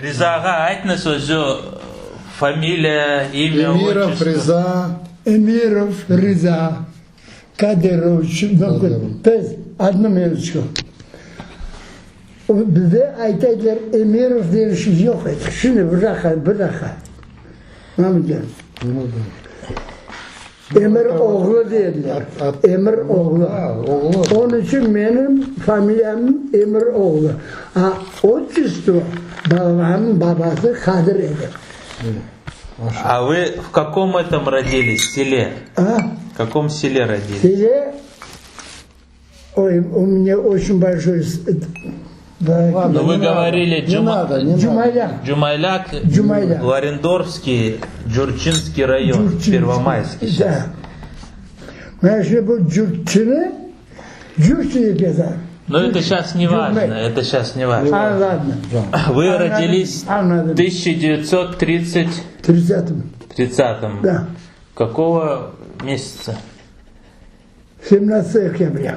Riza ağa, aytñız özü, familiya, imya, Emirov otçestvo. Riza. Emirov Riza Kadirovich, to есть одну минуточку. Bizde ayta ediler, Emirov degen şey yoq edi. Şimdi bir daqqa, bir daqqa. Mamutcan. Emir oğlu dediler. Emir oğlu. Onıñ içün menim familiyam Emir oğlu. A otçestvo babamnıñ babası Qadir edi. A vı v kakom etom rodilis sele? A? V kakom sele rodilis? Sele, oy, u menya oçün bolşoy Nu vı govorili Cumaylâq. Cumaylâq, Cumaylâq. Larendorfskiy, Curçinskiy rayon, Pervomayskiy Da. Mana şimdi bu Curçını Curçı dep yazar. Nu eto şas ne vajno, eto şas ne vajno. A, ladno. Vı rodilis Anladım. 1930 Tridsâtım. Tridsâtım. Da. Kakogo mesyaca? Semnadtsıye oktâbrâ.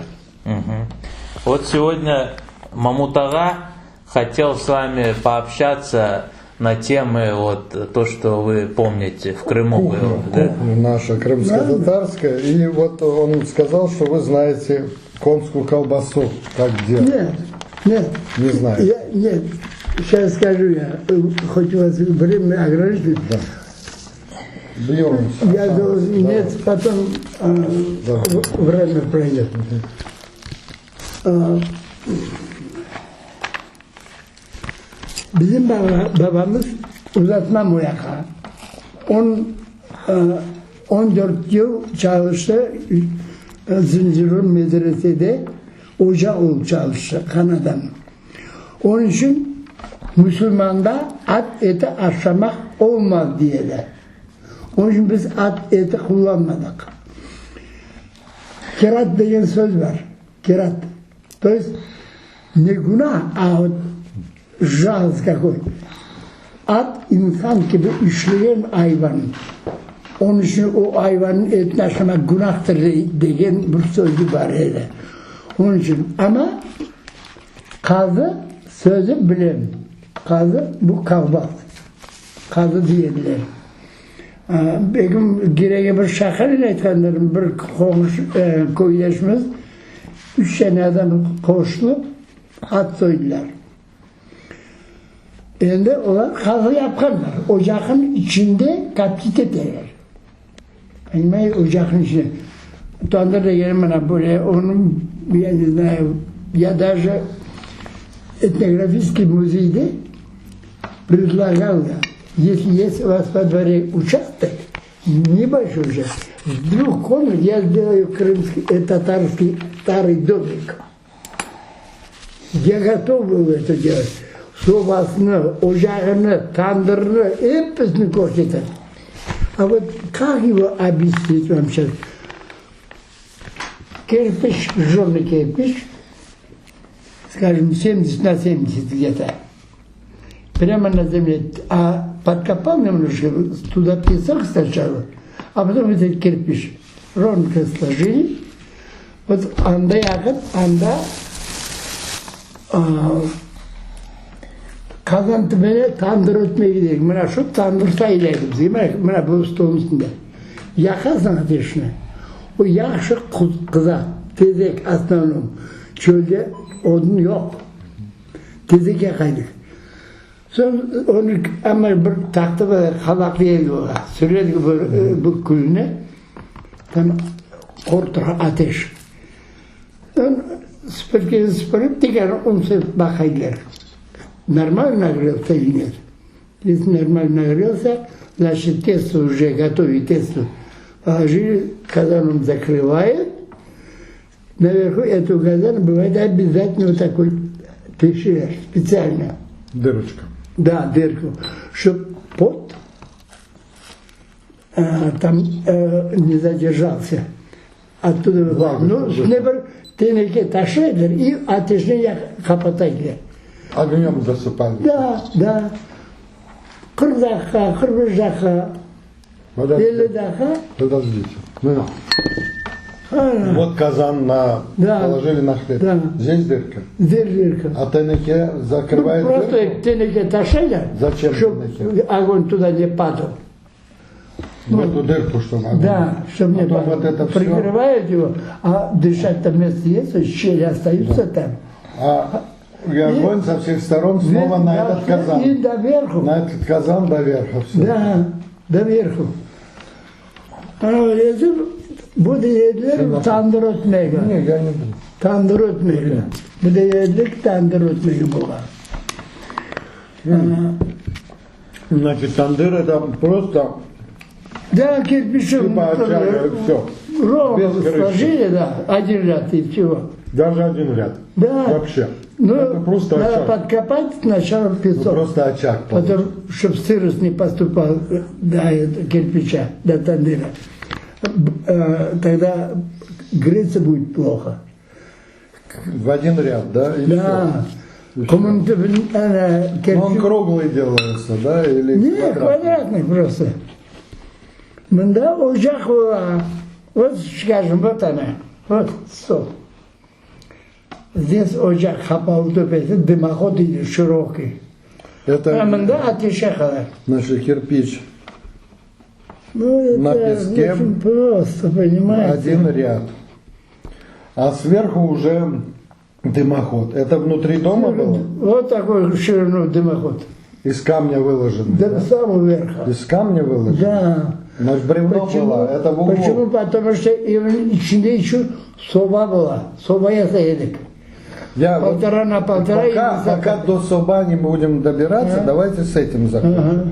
Vot segodnâ Mamut ağa hotel s vami poobşâtsâ na temı vot to, çto vı pomnite v Krımu bylo, da? Кухня наша крымско-татарская. И вот он сказал, что вы знаете конскую колбасу, как делать. Нет, нет. Не знаю. Я, нет, сейчас скажу я, хоть у вас время ограничено. Да. Бьемся. Я должен, нет, потом э, Да. время пройдет. Э, Bizim baba, babamız uzatmam o yaqa. On, e, 14 yıl çalıştı e, Zincirli medresede oca olup çalıştı Kanadan. Onıñ içün musulmanda at eti aşamaq olmaz diyeler. Onıñ içün biz at eti qullanmadıq. Kerat degen söz bar, kerat. To est, ne günah, a vot жалость kakoy. At insan kibi işlegen ayvan. Onıñ içün o ayvannıñ etini aşamaq günahtır degen bir sözü bar edi. Onıñ içün, amma qazı sözü bilem. Qazı, bu kolbas. Qazı deyediler. Begim keregi bir şaqa ile aytqanlarım, bir qoñuş, köydeşimiz üç dane adam qoşulıp at soydılar. Endi olar qazı yapqanlar, ocaqnıñ içinde kaptit eteler. Понимаете, ocaqnıñ içinde. Tandır degeni mına böyle, onıñ, ya ne znayü, ya daje etnografiskiy muzeyde predlagал ya, esli est u vas vo dvore uçastok, nebolşoy uçastok, s dvuh komnat ya sdelayu krımskiy, tatarskiy starıy domik. Ya gotov был eto delat. Sobasını, ocağını, tandırını, episini körsetem. A vot kak ego obyasnit vam seyças? Kerpiç, jjonıy kerpiç, skajım, semdesât na semdesât gde-to, prâmo na zemle, a podkopal nemnojko, tuda pesok snaçala, a potom etot kerpiç rovnenko slojili, Vot anda yaqıp, anda qazan tübüne tandır ötmegi deyik. Mına şu tandır sayıla edi bizge, mına bu stolnıñ üstünde. Yaqasıñ ateşni, o yahşı qıza, tezek, osnovnom, çölde odun yoq, tezek yaqaydık. Soñ onı amma bir taqtı bar, qalaq deyildi oña, süredik bu külni, tam qortura ateş. Soñ süpürgeni süpürip, tekrar un sepip baqaydılar, normal nagrelsa ili net. Esli normal nagrelsa, znaçit testo uje gotoviy testo položili, qazanom zakrıvayut, naverhu eto qazan bıvayet obязательно vot takoy teşeler spetsialno. Dırıçka. Da, dırku, şob pot tam ne zadержался. Ottudava, nu, üstüne bir teneke taşlaydılar i ateşni qapata ediler. Ognöm zasıpali. Da, da. 40 daqqa, 45 daqqa, 50 daqqa. Podожdite. Mına. Вот казан на Да. положили на хлеб. Да. Здесь дырка. Здесь дырка. А тенеке закрывает Ну, просто дырку? тенеке taşaylar, Зачем чтобы тенеке? огонь туда не падал. В эту дырку, чтобы огонь. Да, чтобы не Потом падал. вот это всё. Прикрывают его, а дышать там место есть, щели остаются там. А и огонь со всех сторон снова на Да, этот казан. И до верху. На этот казан до верха все. Да, до верху. Ana öylesi bu da yediler tandır ötmegi. Не, я не буду. Tandır ötmegi. Bu da yedik tandır ötmegi buğa. Значит, тандыр это просто Да, кирпичом типа очага, и все. ровно Без крыши. сложили, да, один ряд и всего. Даже один ряд. Да. Вообще. Ну, это просто надо очаг. подкопать сначала Ну, песок. просто очаг. получается. Потом, чтобы сырость не поступала э, до этого кирпича, до тандыра. Б- э, Тогда греться будет плохо. В один ряд, да? И Да. всё. Комната, она, Но он кирпич- круглый делается, да? Или Не, квадратный? квадратный просто. Mında ocaq ola. Вот, скажем, вот она. Вот стол. Здесь ocaq qapalı töpesi, дымоход идет широкий. Это, А mında ateş yaqalar. значит, кирпич. Ну, это На песке очень просто, понимаете? Один ряд. А сверху уже дымоход. Это внутри дома было? Вот такой ширину дымоход. Из камня выложенный? До да? самого верха. Из камня выложенный? Да. Значит, бревно было, это в углу. Почему? Потому что evin içinde еще soba была. Soba yasa edik. Я вот Полтора на полтора. пока, и высота. пока до соба не будем добираться, давайте с этим закончим. Ага.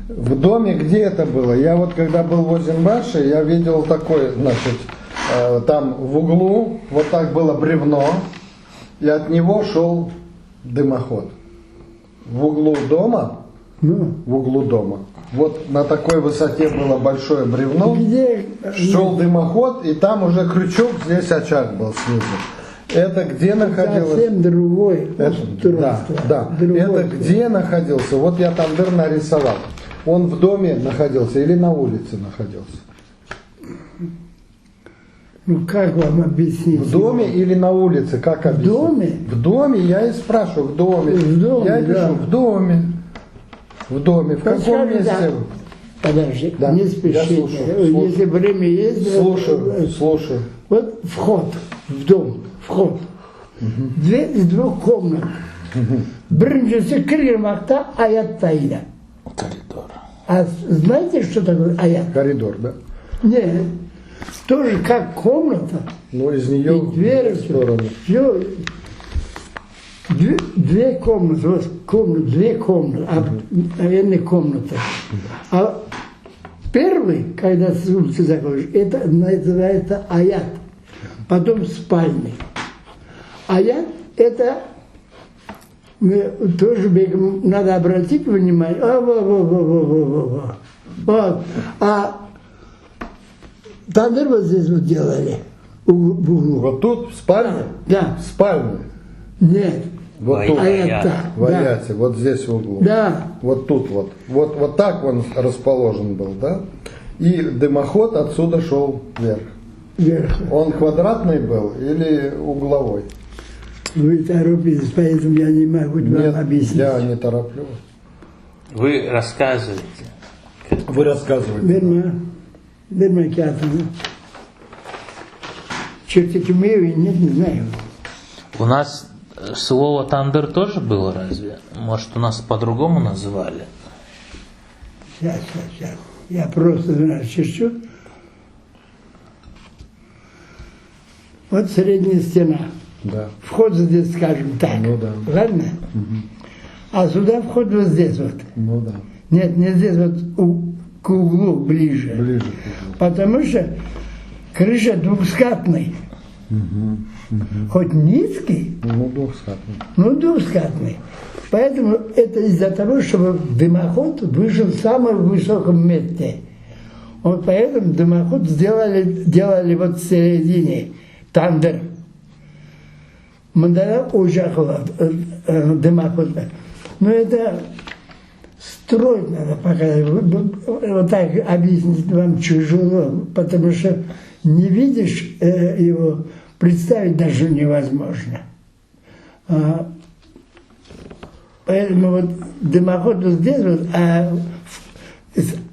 В доме, где это было? Я вот когда был в Озенбаше, я видел такой, значит, э, там в углу вот так было бревно, и от него шел дымоход. В углу дома, Ну, в углу дома, вот на такой высоте было большое бревно, где шел дымоход, и там уже крючок, здесь очаг был снизу. Это где находилось? совсем другой Это, да, устройство. да. Другое. Это где находился? Вот я тандыр нарисовал. Он в доме находился или на улице находился? Ну, как вам объяснить? В доме или на улице? Как объяснить? доме? В доме, я и спрашиваю, в доме. В доме, Я и пишу, да. в доме. В доме. В Вот каком скажем, месте? да. Подожди, Да, не я спешите. слушаю, слушаю. Если время есть... Слушаю, слушаю. Вот вход в дом, вход. Дверь из двух комнат. Birincisi kirgen vaqıtta ayatta edi. Коридор. А знаете, что такое ayat? Коридор, да? Нет. Тоже как комната. Ну, из нее И дверь, в сторону. Все. Две, две комнаты, вот комнаты, две комнаты, обыкновенные комнаты. А первый, когда с улицы заходишь, это называется ayat. Потом спальный. Ayat это мы тоже бегом, надо обратить внимание. А, во, во, во, во, во, во, во. Вот. А tandır вот здесь вот делали, у- в углу. Вот тут, в спальне? Да. В спальне. Нет. Вот тут. Ayatta. В Да. ayate, вот здесь в углу. Да. Вот тут вот. Вот, вот так он расположен был, да? И дымоход отсюда шел вверх. Вверх. Он квадратный был или угловой? Вы торопитесь, поэтому я не могу Нет, вам объяснить. я не тороплю. Вы рассказываете. Вы рассказываете. Berme. Berme kağıdını. Чертить умею или нет, не знаю. У нас э, слово tandır тоже было разве? Может, у нас по-другому называли? Сейчас, сейчас, сейчас. Я просто начерчу. Вот средняя стена. Да. Вход здесь, скажем так. Ну да. Ладно? А сюда вход вот здесь вот. Ну да. Нет, не здесь, вот у- к углу ближе. Ближе к углу. Потому что крыша двухскатный. Хоть низкий, Ну, двухскатный. но двухскатный. Поэтому это из-за того, чтобы дымоход вышел в самом высоком месте. Вот поэтому дымоход сделали, делали вот в середине, tandır. Mında ocaq дымоход. Но это строить надо пока. Вот так объяснить вам тяжело, потому что не. Не видишь э, его, представить даже невозможно. А, поэтому вот дымоход вот здесь вот, а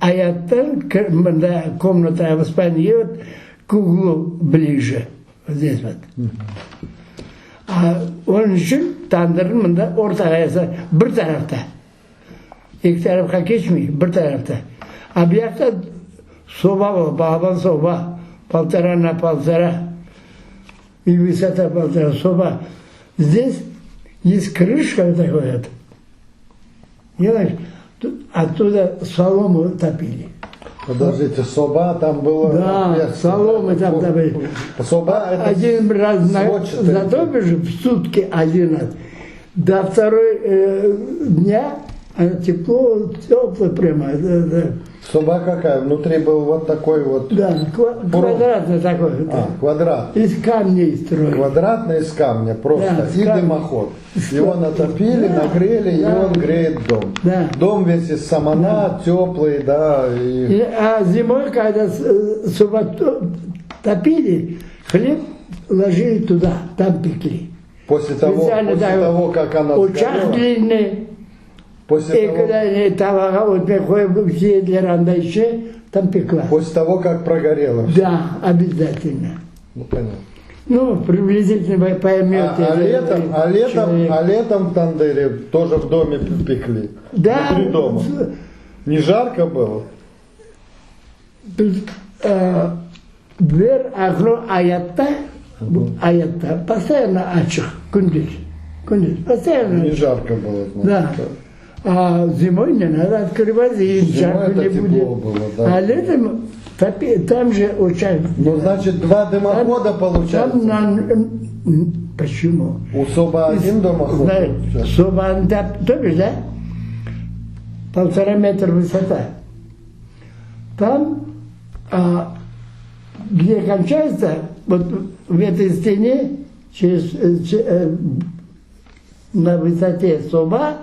ayattan mında комната в спальне вот к углу ближе. Вот здесь вот. A onıñ içün tandırnı mında ortağa yasa, bir tarafta. Eki tarafqa keçmey, bir tarafta. A bu yaqta soba ola, balaban soba, poltora na poltora. И высота полтора soba. Здесь есть крышка вот такой вот. Понимаешь? Оттуда солому топили. Подождите, soba там было... Да, соломы там топили. Soba это Один раз на, затопишь в сутки один раз. До второй э, дня тепло, тепло прямо. Да, да. Soba какая? Внутри был вот такой вот... Да, квадратный такой. А, квадрат. Из камней строили. Квадратный из камня просто. Да, и кам... дымоход. Его натопили, Да, нагрели, да. и он греет дом. Да. Дом весь из самана, теплый, да. И... И, а зимой, когда э, soba топили, хлеб ложили туда, там пекли. После того, Специально после так того, как она Очaq сгорела, длинный. после И того, когда они tavağa ötmek qoyıp yediler anda içi, там пекла. после того, как прогорело. всё. Да, обязательно. Ну, понятно. Ну, приблизительно вы поймете. А, а летом, а летом, человек. а летом в тандыре тоже в доме пекли. Да. Внутри дома. Не жарко было? Biz e, bir okno ayatta, ayatta, постоянно açıq, kündüz. Kündüz, постоянно. Не жарко было, значит. Да. А зимой не надо открывать, и Зимой жарко это не тепло будет. было, да. А летом топи- там же очень... Ну, значит, два дымохода получается. Там на- почему? У soba один дымоход? Знаешь, sobanı top, топишь, да? Полтора метра высота. Там, а, где кончается, вот в этой стене, через, э, че- э, на высоте soba,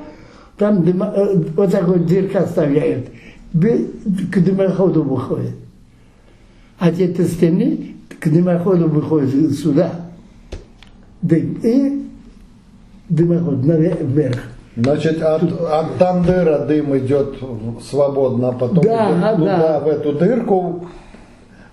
там дымо- э, вот такой дырка оставляют. К дымоходу выходит. От этой стены к дымоходу выходит сюда дым. И дымоход наверх. Значит, от, от тандыра дым идет свободно, а потом Да, идет туда, да. в эту дырку,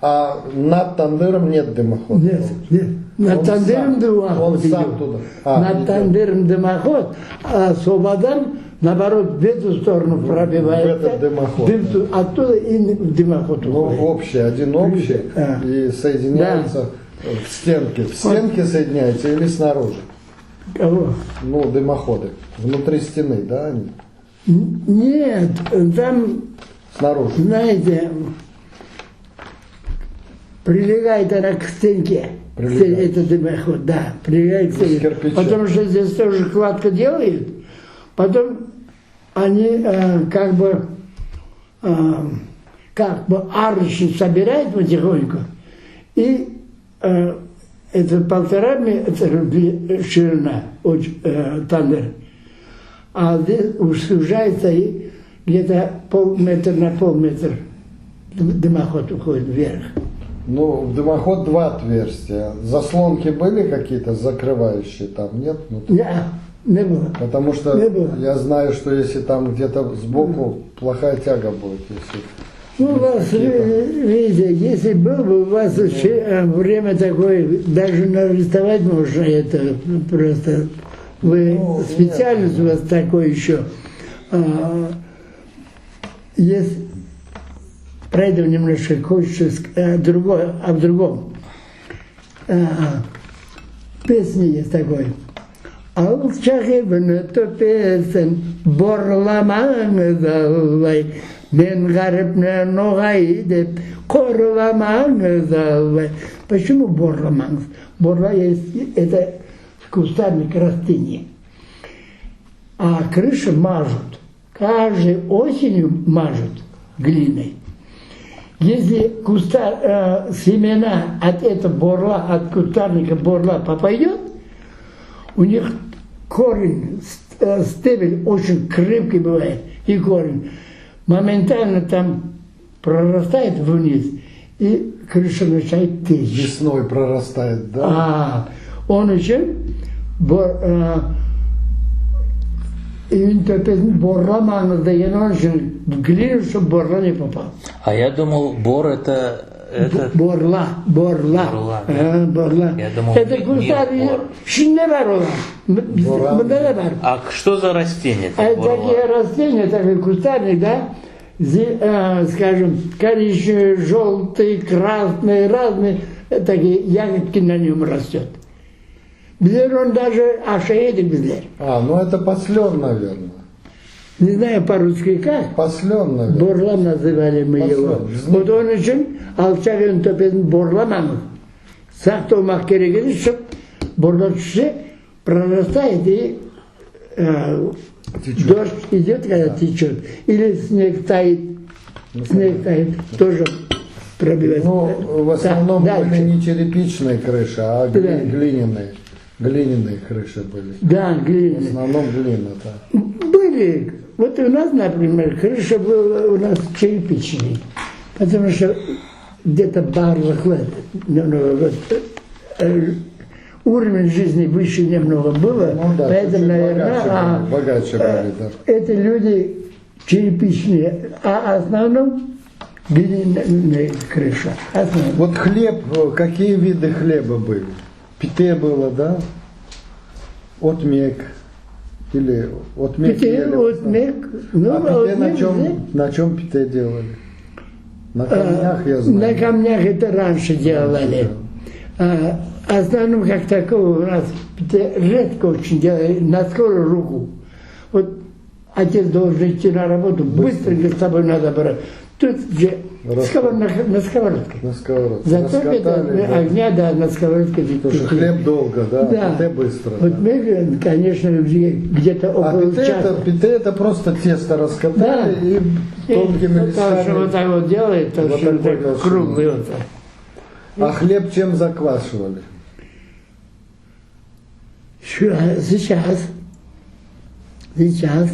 а над тандыром нет дымохода. Нет, нет. Над Он тандыром сам- дымоход он сам идет. туда. А, Над идет. тандыром дымоход, а sobadan, наоборот, в эту сторону пробивается. В этот дымоход, Дым да. ту- оттуда и в дымоход Ну, уходит. общий, один общий, Да. и соединяется в стенке. В стенке соединяется или снаружи? Кого? Ну, дымоходы. Внутри стены, да, они? Нет, там, Снаружи. знаете, прилегает она к стенке. Прилегает. Это дымоход, да, прилегает к Из стенке. кирпича. Потому что здесь тоже кладка делают, потом они э, как бы э, как бы арочки собирают потихоньку, и э, это полтора метра ширина очень, э, тандыр, а здесь уж сужается и где-то полметра на полметра дымоход уходит вверх. Ну, в дымоход два отверстия. Заслонки были какие-то закрывающие там? Нет? Внутри? Не, не было. Потому что Не было. я знаю, что если там где-то сбоку плохая тяга будет, если Ну, у вас, видите, если был бы у вас еще время такое, даже нарисовать можно это просто. Вы Ну, специальность у вас такой еще. А, есть, пройдем немножко, хочется э, другое, о другом. А, песня есть такой. Alçaq evniñ töpesin borlamañız allay, Men ğaripni noğay dep qorlamañız allay. Почему borlamañız? Borla есть, это кустарник растение. А крышу мажут. Каждой осенью мажут глиной. Если куста, э, семена от этого borla, от кустарника borla попадет, у них корень, э, стебель очень крепкий бывает, и корень моментально там прорастает вниз, и. Крыша начинает течь. Весной прорастает, да? A, onıñ içün evniñ töpesini borlamañız degen onıñ içün, glina, ştob borla ne popal. A ya dumал, bor eto, eto. Borla, borla. Borla, da. Borla. Ya dumал, Eto kustlar, şimdi de bar olar. Mında da bar. A što za rastение eto, borla? Такие растения, такой кустарник, да? Скажем, коричневый, желтый, красный, разные такие ягодки на нем растет. Bizler onı даже aşay edik bizler. A, nu eto paslен, naverno. Ne znayu po-russki kak. Paslен, naverno. Borla nazывали мы его. Vot onıñ içün alçaq evniñ töpesini borlamañız. Saqt olmaq kerek edi, şob borla tüşse, prorastayet i dojd idet, kogda teçet, ili sneg tayit, sneg tayit, тоже probivaet. Nu, v osnovnom byli ne çerepicnye krışi, a glinânıye, glinânıye krışi byli. Da, glinânıye. V osnovnom glina, da. Byli. Vot u nas, naprimer, krışa byla u nas çerepicnıy, potomu çto gde-to barlıqlı, uroven jizni vışı nemnogo bylo, Nu da, poetomu, naverno, çut-çut bogaçe byli, da. Eti lüdi çerepicnıye, a osnovnom glinânıy krışa, osnovnom. Vot hleb, kakiye vidı hleba byli? Pite bylo, da? Ötmek ili ötmek Pite, yeli v osnovnom. ötmek, nu, A pite na ötmek çöm, bizde na çöm pite delali? Na kamnâh, ya Na znayu. kamnâh eto ranşe delali. Osnovnom kak takogo u nas pite redko oçün delali, na skoru ruku. Vot otets dolžen idti na rabotu, bıstrenko s sobой nado brat. Tut je na skovorodke. Na skovorodke. Zatopit ogня, da, na skovorodke. Потому что hleb dolgo, da, Da. pite bıstro. Vot мы, конечно, gde-to A okolo pite çasa. eto, pite eto prosto testo raskatali Da. i tonkimi Вот так listami. вот так вот делает, Вот вот такой так толщины. круглый вот так. A hleb çem zakvaşivali? Сейчас, сейчас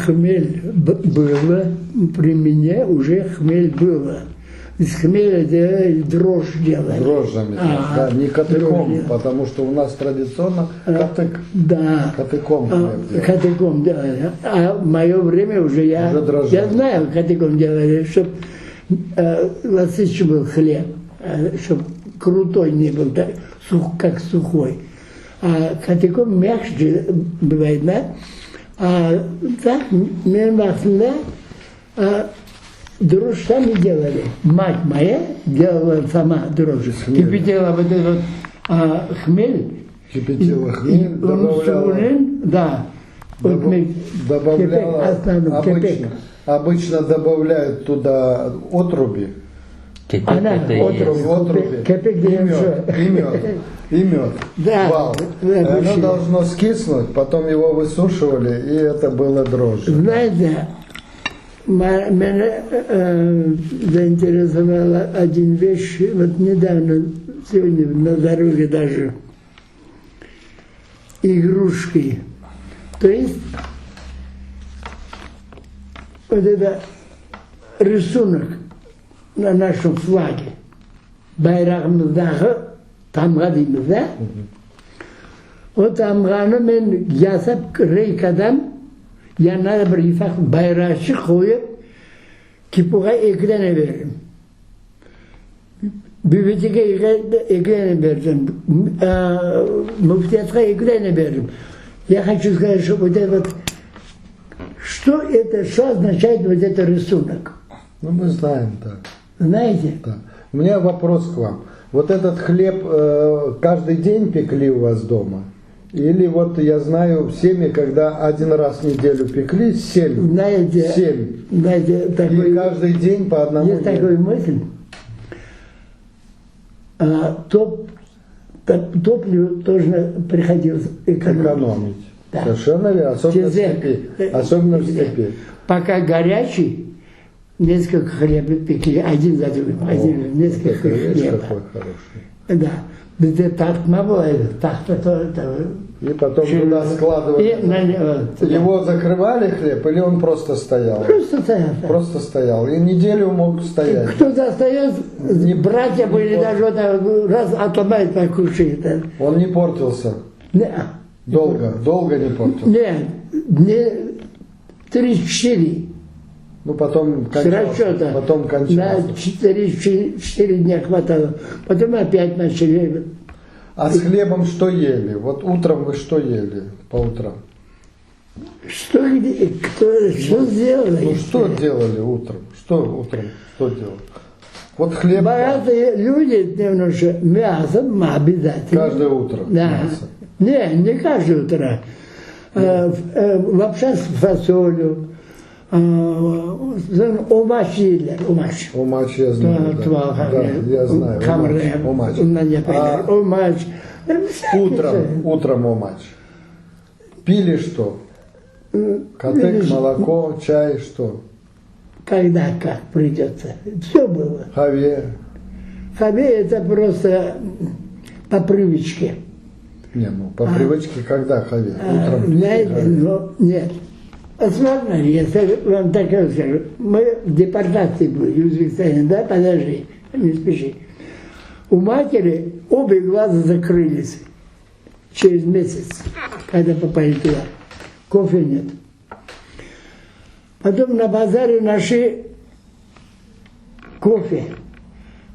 hmel было, при мне уже хмель было. Из хмеля делали, дрожь делали. Дрожжами, Ага, да, не катыком, дрожжи. потому что у нас традиционно катык, Да. катыком А, хлеб делали. Катыком делали. А в мое время уже я, Уже дрожжами. я знаю, катыком делали, чтоб насыщен был хлеб, чтоб крутой не был, да, сух, как сухой. A катыком мягче бывает, да? A так men vaqtında drojj sami delali. Mat moya delala sama drojji. Kipitela vot этот hmel. Kipitela hmel, Onıñ suvınen, da, ötmek, kepek, Dobavляла, aslanım, kepek. obıçno, obıçno dobavlâyut tuda otrubi. Kepek Ana, eto i otrubi. est. Otrubi. Kepek И degen мед, şu. и мед, и мед. Да, Бал. да, И оно вообще. должно скиснуть, потом его высушивали, и это было дрожжи. Знаете, меня заинтересовала один вещь, вот недавно, сегодня на дороге даже, игрушки. То есть, вот это рисунок на нашем флаге, bayrağımızdaki tamğa deymiz, da? O tamğanı men yasap reykadan yanına bir ufaq bayraqçıq qoyıp, KİPUğa eki dane berdim. BBTge eki dane berdim. Müftiyatqa eki dane berdim. Ya hoçu skazat, şto vot eto vot, şto eto, şto oznaçayet vot eto risunok? Nu, mı znayem, da. Znaete? Da. U menya vopros k vam. Vot etot hleb každый den pekli u vas doma? Ili vot ya znayu v semyi, kogda odin raz v nedelyu pekli, sem, Znaete, sem. znaete, I takoy, každый den po odnomu est takoy mysl, top, toplivo tozhe prihodilось ekonomit. Ekonomit. Da. Soverşenno verno, osobenno v Tezek. stepi. Osobenno v stepi. Poka gorâçiy, neskolko hleba pekli, odin za drugim, odin, neskolko Вот это вещь hleba. какой хороший. Da. Bizde tartma bola edi, tahta. И потом туда складывали. И на него, туда. Его закрывали хлеб или он просто стоял? Просто стоял. Просто стоял. И неделю мог стоять. Кто достает, Не- братья были не даже вот так раз отломает, покушает. да. Он не портился. Не, Долго, долго не портился. не, не 3-4. Ну, потом С кончался. расчета. Потом кончался. На 4, дня хватало. Потом опять начали. А с хлебом что ели? Вот утром вы что ели по утрам? Что, где, кто, что сделали? Ну, что делали утром? Что утром? Что делали? Вот хлеб да, Богатые люди немножко мясом обязательно. каждое утро. Да. мясо. Не, не каждое утро. Э, в- э, Лапша с фасолью, э, omaç yediler, omaç. Omaç я знаю. Да, да я знаю. Hamur, Omaç. ondan yaparlar. А Omaç. E, утром, утром omaç. Пили что? Катык, молоко, чай, что? Когда как придется. Все было. Qave. Qave это просто по привычке. Не, ну по привычке когда qave? Утром пили Знаете, qave? ну, нет. Смотри, если вам так скажу, мы в депортации были в Узбекистане, да, подожди, не спеши. У матери обе глаза закрылись через месяц, когда попали туда. Кофе нет. Потом на базаре нашли кофе.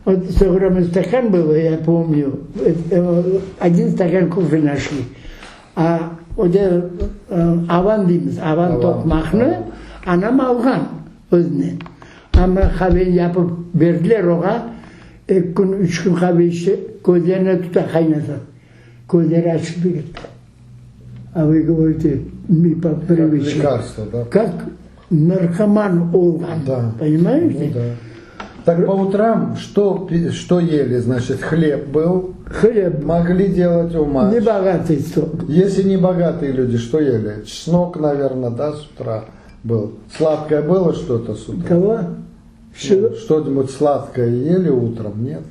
Вот 100 граммов стакан было, я помню, э, э, один стакан кофе нашли. А вот этот э, avan deymiz, avan Avan, toqmaqnı anam alğan özüne. Amma qave yapıp berdiler oña, eki kün, üç kün qave içti, közlerine tuta qaynata. Közleri açılıp ketti. А вы говорите, не по Как привычке. лекарство, да? Как наркоман olğan, Да. понимаете? Ну да. Так по утрам что, пи- что ели? Значит, хлеб был, Хлеб, могли делать omaç. не богатый стол. Если не богатые люди, что ели? Чеснок, наверное, да, с утра был. Сладкое было что-то с утра? Кого? Что? Что-нибудь сладкое ели утром, нет?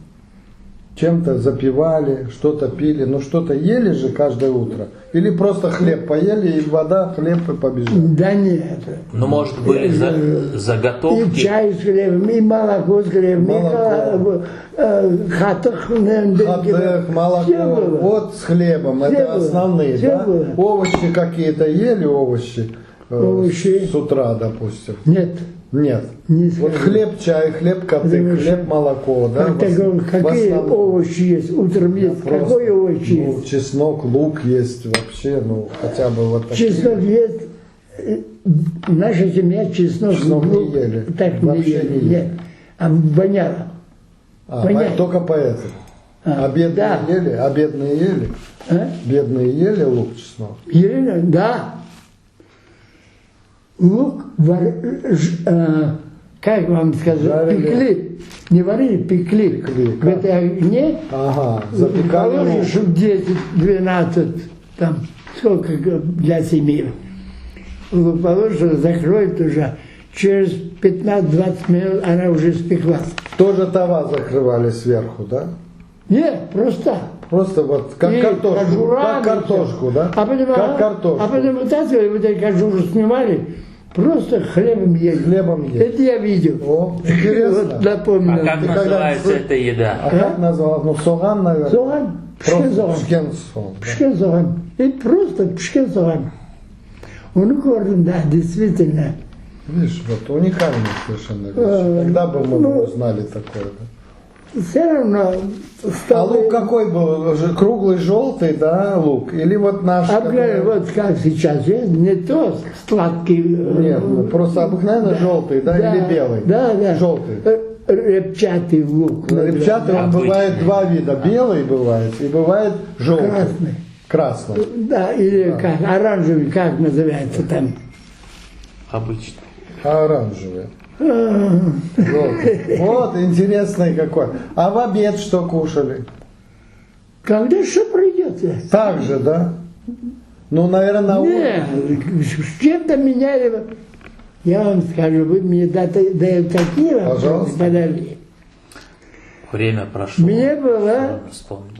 Чем-то запивали, что-то пили, ну что-то ели же каждое утро? Или просто хлеб поели и вода, хлеб и побежали? Да нет. Ну, может, были за- И заготовки. чай с хлебом, и молоко с хлебом, и Молоко. э, qatıq. Qatıq, Всё молоко, было. вот с хлебом, Всё это было. основные, Всё да? было. Овощи какие-то ели, овощи? э, Овощи. С утра, допустим. Нет. Нет. Не Вот скажу. хлеб, чай, хлеб, Потому qatıq, что хлеб, молоко, да? Как в ос- такого, в какие основном. овощи есть? Утром есть. Просто, Какой овощи ну, есть? чеснок, лук есть вообще, ну, хотя бы вот такие. Чеснок есть. Э, Наша семья чеснок, Чеснок не лук ели. Так Вообще не ели. не ели. Нет. А воняло. А, Понятно. по- только поэтому. А, бедные да. ели? А бедные ели? А? Бедные ели лук, чеснок? Ели, да. Лук, вар, ж- э, как вам сказать, Жарили. пекли. Не варили, пекли. Пекли, В как? этой огне Ага, запекали лук. положишь 10, 12, там, сколько для семьи. Лук положишь, закроет уже. Через 15-20 минут она уже спеклась. Тоже tava закрывали сверху, да? Нет, просто. Просто вот как И картошку, кожура, как и картошку, всё. да? А потом, как а, картошку. А потом вытаскивали, вот эти кожуру снимали, просто хлебом ели. Хлебом ели. Это я видел. О, интересно. Вот напомнил. А как Ты когда называется слы- эта еда? А как назвал? Ну, soğan, наверное. Soğan, pişken Просто soğan. pişken soğan. да. Pişken soğan. И просто pişken soğan. Onı kördim, да, действительно. Видишь, вот уникальная совершенно вещь. Э, Когда бы мы ну, узнали такое, да? Все равно А столы... лук какой был? Уже Круглый желтый, да, лук? Или вот наш? Обыкновенный, который- вот как сейчас есть, не то сладкий. э, Нет, ну просто обыкновенно желтый, да, или белый? Да, да. Желтый. Э, Репчатый лук. Ну, Репчатый он Обычный. бывает два вида. Белый бывает и бывает желтый. Красный. Красный. Да, или как, оранжевый, как называется там. Обычно. А оранжевый. Желтый. Вот, интересный какой. А в обед что кушали? Когда что придется? Так же, да? Ну, наверное, на ужин. Нет, с чем-то меняли. Я вам скажу, вы мне даты- даете такие вопросы, Пожалуйста. подожди. Время прошло. Мне было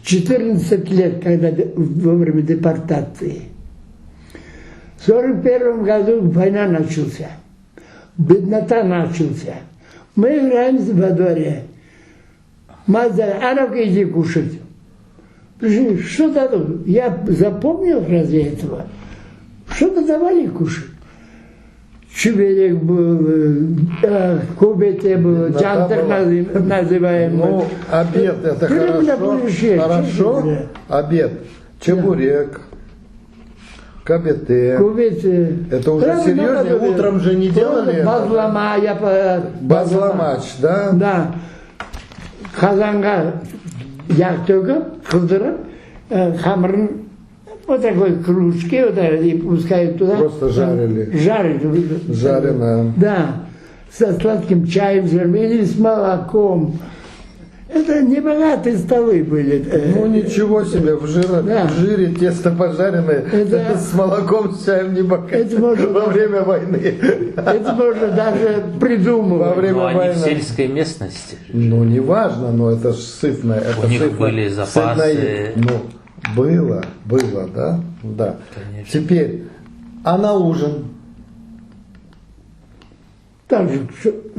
14 лет, когда во время депортации. В 41 году война начался. Беднота начался. Мы играем во дворе. Мать а ну-ка иди кушать. Что дадут? Я запомнил разве этого? Что-то давали кушать. Чеберек был, э, кубете был, чантер называемый. Ну, обед это хорошо. Хорошо, обед. Чебурек, кабете. Кубете. Это уже Прямо серьезнее, утром же не делали. Базлама, я Bazlamaç, да? Да. Qazanğa yağ tökip, qızdırıp, hamırın вот такой кружки, вот так, и пускают туда. Просто жарили. Жарили. Жареное. Да. Со сладким чаем, или с молоком. Это небогатые столы были. Ну ничего себе, в, жиро, да. в жире тесто пожаренное это, с молоком, с чаем не богатые. Это можно, во время войны. Это можно даже придумывать. Во время но войны. они в сельской местности. Ну неважно, но это ж сытное. Это У них сытное, были запасы. Сытное, ну, было, было, да? Да. Конечно. Теперь, а на ужин? Так же,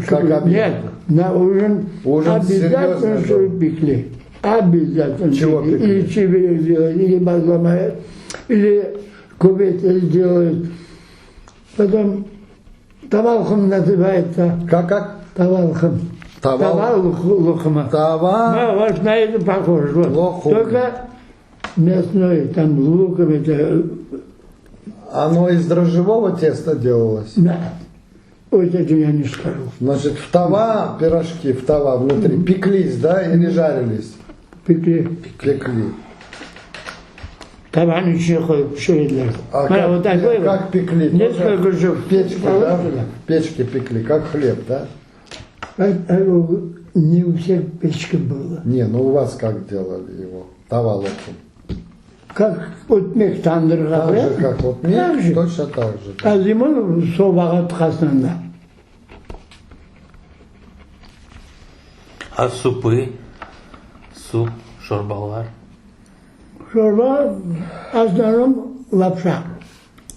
как обед. Нет, на ужин, ужин обязательно что пекли. Обязательно. Чего пекли? Или чебурек сделают, или bazlama, или кубет сделают. Потом tava loqum называется. Как, как? Tava loqum. Tava, Tava loquma. Tava. Да, вот на это похоже. Вот. Лохум. Только мясной, там луком это. Оно из дрожжевого теста делалось? Да. Вот это я не скажу. Значит, в тава пирожки, в тава внутри пеклись, да, или жарились? Пекли. Пекли. Tavanın içine koyup pişirdiler. А Mana как, вот такой как пекли? Несколько Тоже кружок. В печке, да? В печке пекли, как хлеб, да? Не у всех печка была. Не, ну у вас как делали его? Tava loqum. Как ötmek tandırğa Так же, как вот Так же. точно так же. да. А зимой sobağa tıqasıñ da. А супы? Суп, şorbalar. Şorba в основном лапша.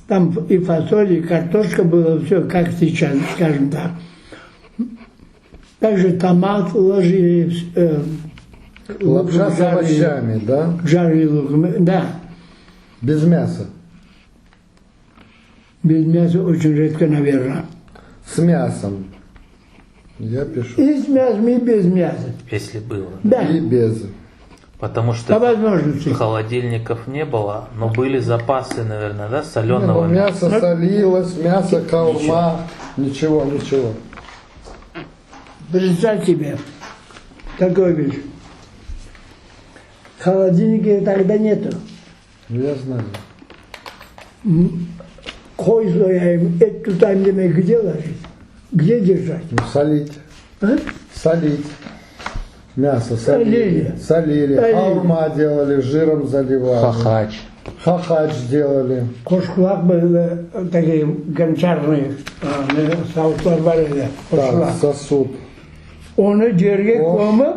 Там и фасоль, и картошка было, все как сейчас, скажем так. Также томат ложили. Э, Лапша с жарили, овощами, да? Жарили луком, да. Без мяса. Без мяса очень редко, наверное. С мясом. Я пишу. И с мясом, и без мяса. Если было. Да, И без. Потому что по возможности. холодильников не было, но были запасы, наверное, да, Не, соленого ну, мясо солилось, мясо каурма. Ничего, ничего. Представь себе, такой вещь. Холодильника тогда нету. Ну, я знаю. Qoy soyayım, et tutayım demek где ложить? Где держать? Ну, солить. А? Солить. Мясо солили. Солили. Солили. Солили. Каурма делали, жиром заливали. Хахач. Хахач делали. Qoşqulaq были такие гончарные savutlar bar edi. Так, Qoşqulaq. сосуд. Onı yerge Qoş. kömip,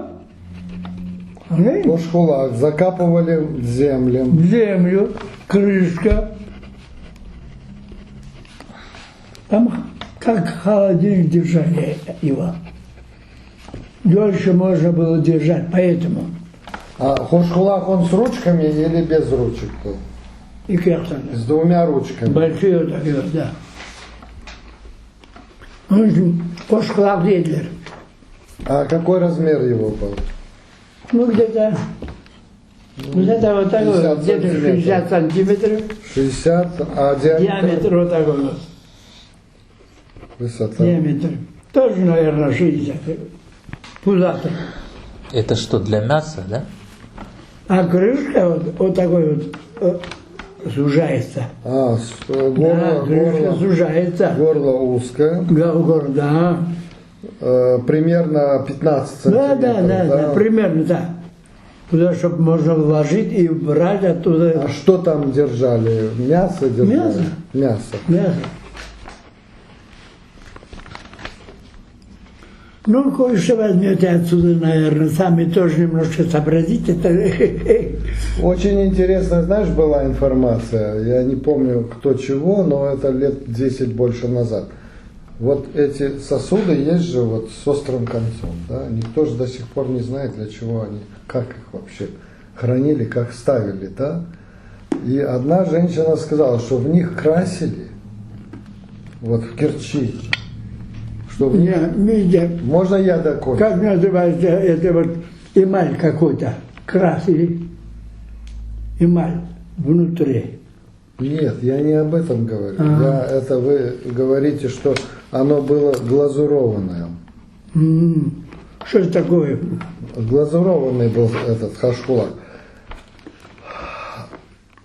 onı Qoşqulaq. Закапывали в землю. в землю, крышка. Там как холодильник держали его. Дольше можно было держать, поэтому. А qoşqulaq он с ручками или без ручек был? И как там. С двумя ручками. Большие вот такие вот, да. Onıñ içün qoşqulaq deyler. А какой размер его был? Ну, где-то, где-то вот такой, 50 вот, где-то сантиметров. 60 сантиметров. 60, а диаметр? Диаметр вот такой вот. Высота. Диаметр. Тоже, наверное, 60. Пузатый. Это что, для мяса, да? А крышка вот, вот такой вот э, сужается. А, с- э, Да, горло, крышка горло, сужается. горло узкое, Горло, да. э, примерно 15 Да, сантиметров. да, да, да, примерно так. Туда, чтобы можно вложить и брать оттуда А что там держали? Мясо держали? Мясо. Мясо. мясо. Ну, кое-что возьмете отсюда, наверное, сами тоже немножко сообразите. Очень интересная, знаешь, была информация, я не помню кто чего, но это лет 10 больше назад. Вот эти сосуды есть же вот с острым концом, да? Никто же до сих пор не знает, для чего они, как их вообще хранили, как ставили, да? И одна женщина сказала, что в них красили, вот в Керчи, что в них... Не, не, Можно я докончу? Как называется это вот эмаль какой-то, красили эмаль внутри. Нет, я не об этом говорю. А. Я, это вы говорите, что оно было глазурованное. М, Что это такое? Глазурованный был этот хашкулак.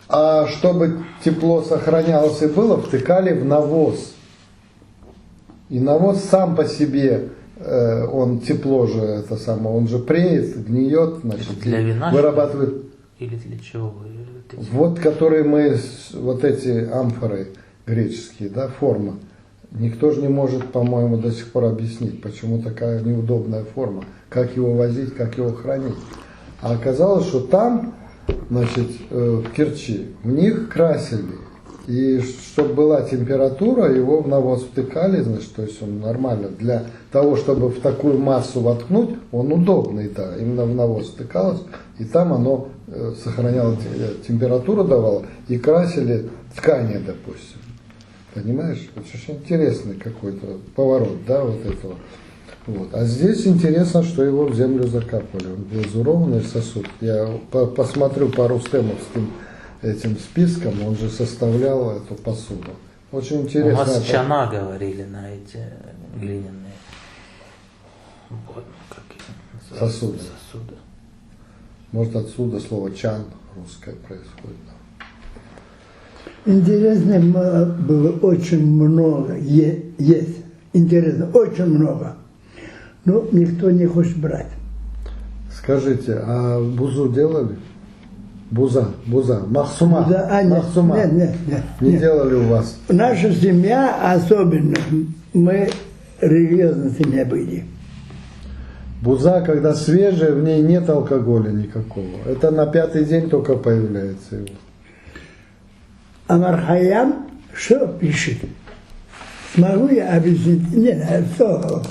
А чтобы тепло сохранялось и было, втыкали в навоз. И навоз сам по себе, э, он тепло же, это самое, он же преет, гниет, значит, Для и вина, вырабатывает. Или для чего вы это делаете? Вот которые мы, с- вот эти амфоры греческие, да, форма. Никто же не может, по-моему, до сих пор объяснить, почему такая неудобная форма, как его возить, как его хранить. А оказалось, что там, значит, э, в Керчи, в них красили. И чтобы была температура, его в навоз втыкали, значит, то есть он нормально. Для того, чтобы в такую массу воткнуть, он удобный, да, именно в навоз втыкалось, и там оно э, сохраняло те- э, температуру давало, и красили ткани, допустим. Понимаешь? Это очень интересный какой-то поворот, да, вот этого. Вот. А здесь интересно, что его в землю закапывали. Он глазурованный сосуд. Я по- посмотрю по рустемовским этим спискам, он же составлял эту посуду. Очень У интересно. нас чана говорили на эти глиняные. Вот, как их называют? Сосуды. Сосуды. Может, отсюда слово чан русское происходит. Интересно м, было очень много, е- есть. Интересно, очень много. Но никто не хочет брать. Скажите, а бузу делали? Буза, буза, махсума. Да, а, нет, махсума. нет, нет, нет, Не нет. делали у вас? Наша семья особенно, мы религиозная семья были. Буза, когда свежая, в ней нет алкоголя никакого. Это на пятый день только появляется его. Омар Хайям что пишет? Смогу я объяснить? Нет, что?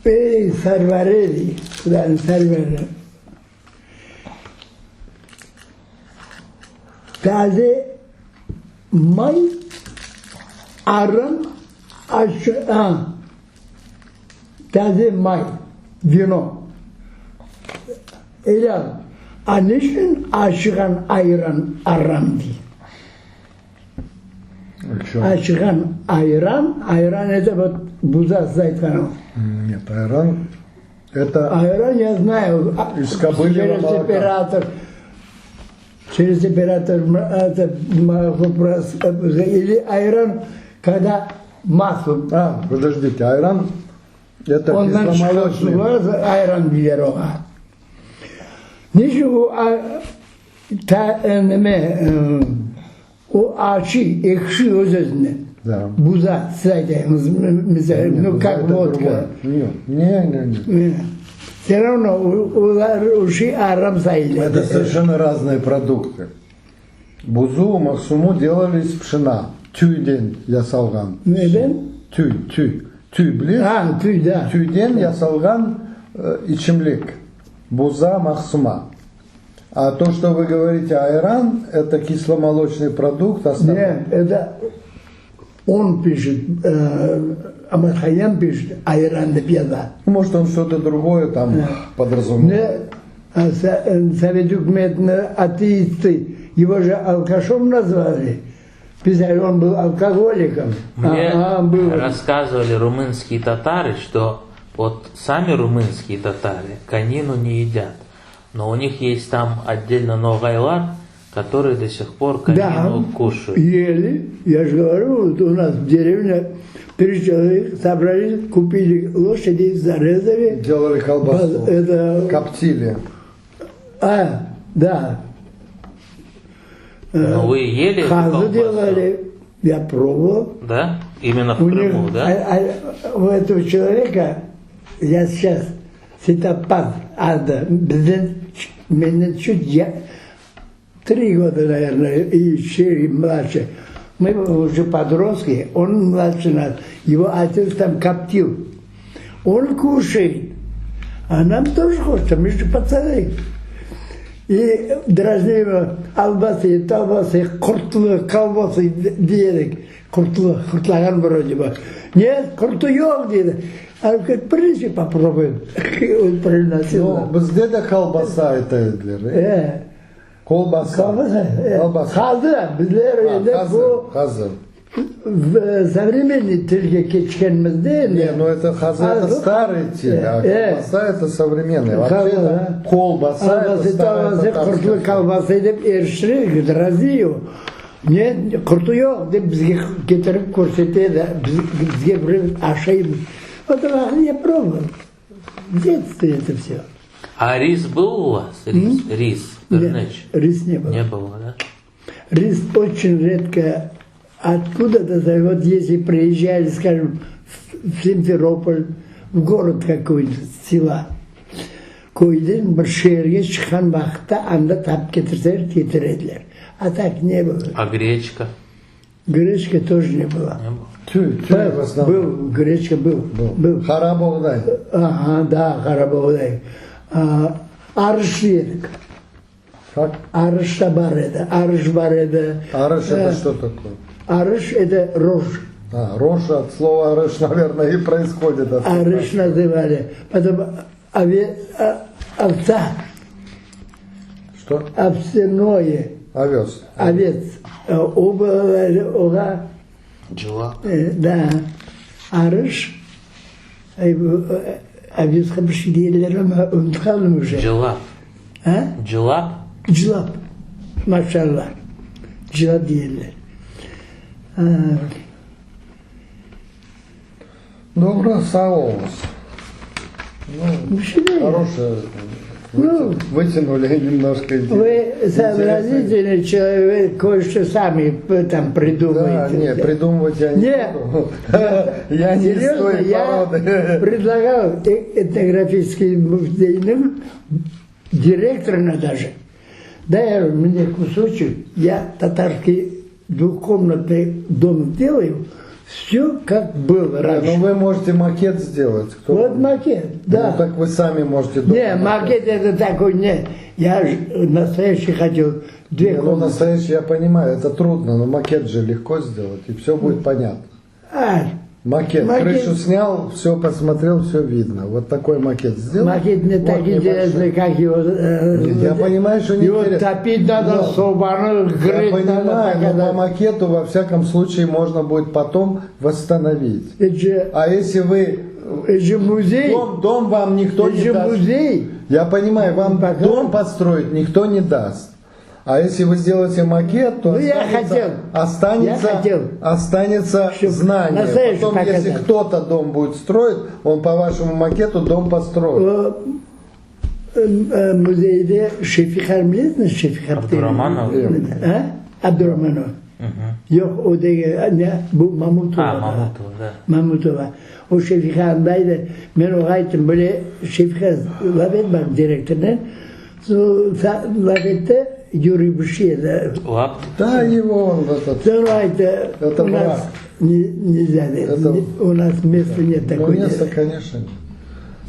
Эй, Сарварели, куда он Сарварели? Taze may arın aşı, ha, taze may vino. Öyle. A niçin aşıgan ayran aram diye. Чё? Aşıgan ayran, ayran это вот буза зайтхану. Нет, айран это Айран я знаю. а, Из кобыльего Через молока. оператор. Через оператор м, это молоко прос- или айран, когда масло. А, подождите, айран это Ondan çıkan кисломолочный. su var, ayran diyor ona. Niçin o a, ta, e, neme, e, o açı, ekşi öz özüne. Да. Buza, siz aytayınız, mesela, Нет, ну буза как это водка. другое. Нет, не, не, не. Все равно olar uşi aram sayılır. Это совершенно разные продукты. Бузу, махсуму делали из пшена. Tüyden yasalğan. Neden? Tüy, tüy. Tüy bilir. Ha tüy da. Tüyden yasalğan e, içimlik. Буза, махсума. А то, что вы говорите айран, это кисломолочный продукт. Основной. Нет, это он пишет, э, Омар Хайям пишет, ayran dep yaza. Может, он что-то другое там подразумевает. Ne а, Со- э, Совет hükümetine атеисты, его же алкашом назвали. Писали, он был алкоголиком. Мне Ага, был. рассказывали румынские татары, что вот сами румынские татары конину не едят. Но у них есть там отдельно ногайлар, которые до сих пор Да, конину кушают. ели. Я же говорю, вот у нас в деревне три человека собрались, купили лошади, зарезали. Делали колбасу. Это, Коптили. а, да. Но вы ели эту Хазы колбасу? делали. Я пробовал. Да? Именно в У них, Крыму, да? а- а- у этого человека, я сейчас Seytabbas adı, bizden, menden çut ya, три года, наверное, и еще младше. Мы уже подростки, он младше нас. Его отец там коптил. Он кушает, а нам тоже хочется, мы же пацаны. И дразнили его, albası, talbası, qurtlı, kolbası diyerek. Qurtlı, qurtlağan вроде бы. Нет, qurtı yoq, dedi. А он говорит, принеси, попробуем. Он приносил. Ну, bizde de kolbasa ayta ediler. Э, Kolbasa. Kolbasa. э, Kolbasa. Qazı, bizler Ha, endi qazı, bu qazı. в современный tilge keçkenimizde endi. Не, ну это qazı, А, это ну, старый til, а э. колбаса это современный. Вообще Колбаса. это колбаса, это Albası, старая talbası, татарская qurtlı kolbası dep eriştirir, дразнили. Ne, qurtı yoq dep bizge ketirip körsetedi, biz, bizge bir aşaymız. Вот я пробовал. В детстве это все. А рис был у вас? Рис, рис, Нет, pirinç? рис не было. Не было, да? Рис очень редко откуда-то, вот если приезжали, скажем, в Симферополь, в город какой-нибудь, села, köyden bir şeerge çıqqan vaqıtta anda tapıp ketirseler, ketirediler. А так не было. А гречка? Гречка тоже не было. Не было. Tüy, tüy в Был, основном. был, гречка был. Был. Qara boğday. Ага, да, qara boğday. А, Arış edik. Как? Arış da bar edi. Arış bar edi. Arış это Э, что такое? Arış это рожь. А, рожь от слова арыш, наверное, и происходит. От Арыш называли. Потом ове, а, овца, Что? овсяное, Овес. овец. Э, Оба, oğa, Cılap. э, да, arış, э, ovesqa bir şey deyler ama unutıp qaldım уже. Cılap. А? Cılap? Cılap. Maşallah. Cılap deyler. А, Добро, sağ oluñız. Ну, bir şey değil. хорошее. Ну, Вытянули немножко. Вы сообразительный человек, вы кое-что сами э, там Да, придумаете. не, придумывать я не Не. буду. Я не из Серьезно, той я породы. предлагал э- этнографическим музейным директору даже. Дай мне кусочек, я татарский двухкомнатный дом сделаю, все как было Ну, раньше. вы можете макет сделать. Кто- Вот макет, да. Ну, так вы сами можете дома Не, макет это такой, не. Я ж настоящий хотел две Не, ну, комнаты. настоящий, я понимаю, это трудно, но макет же легко сделать, и все будет понятно. А, Макет. Макет. Крышу снял, все посмотрел, все видно. Вот такой макет сделал. макет не Вот так небольшой. интересный, как его... э, Нет, я понимаю, что не Его интересно. топить надо, Но- собану Я грызть надо. понимаю, но по пока- макету во всяком случае можно будет потом восстановить. Это же, А если вы... это же музей. Дом, дом вам никто Это не же даст. музей. Я понимаю, вам Пока. дом построить никто не даст. А если вы сделаете макет, то Ну, я останется, хотел. останется, Я хотел. останется Чтоб знание. настоящий Потом, если показать. кто-то дом будет строить, он по вашему макету дом построит. O, e, muzeyde Şefik Hanım bilirsiniz Şefik Hanım? Abdurrahmanov. Ha? Abdurrahmanov. Yoq, o degil. Ne, bu Mamutova. А, Мамутова, да. Mamutova. O Şefik Hanımdaydı. Men oña ayttım, böyle Şefik laf et bak direktornen. Laf etti, Yuriy bir şey edi. Lap. Да, его он этот. Soñra ayttı, Это у нас брат. не- нельзя, dedi. Это- у нас места нет Ну, такой. места, конечно, нет.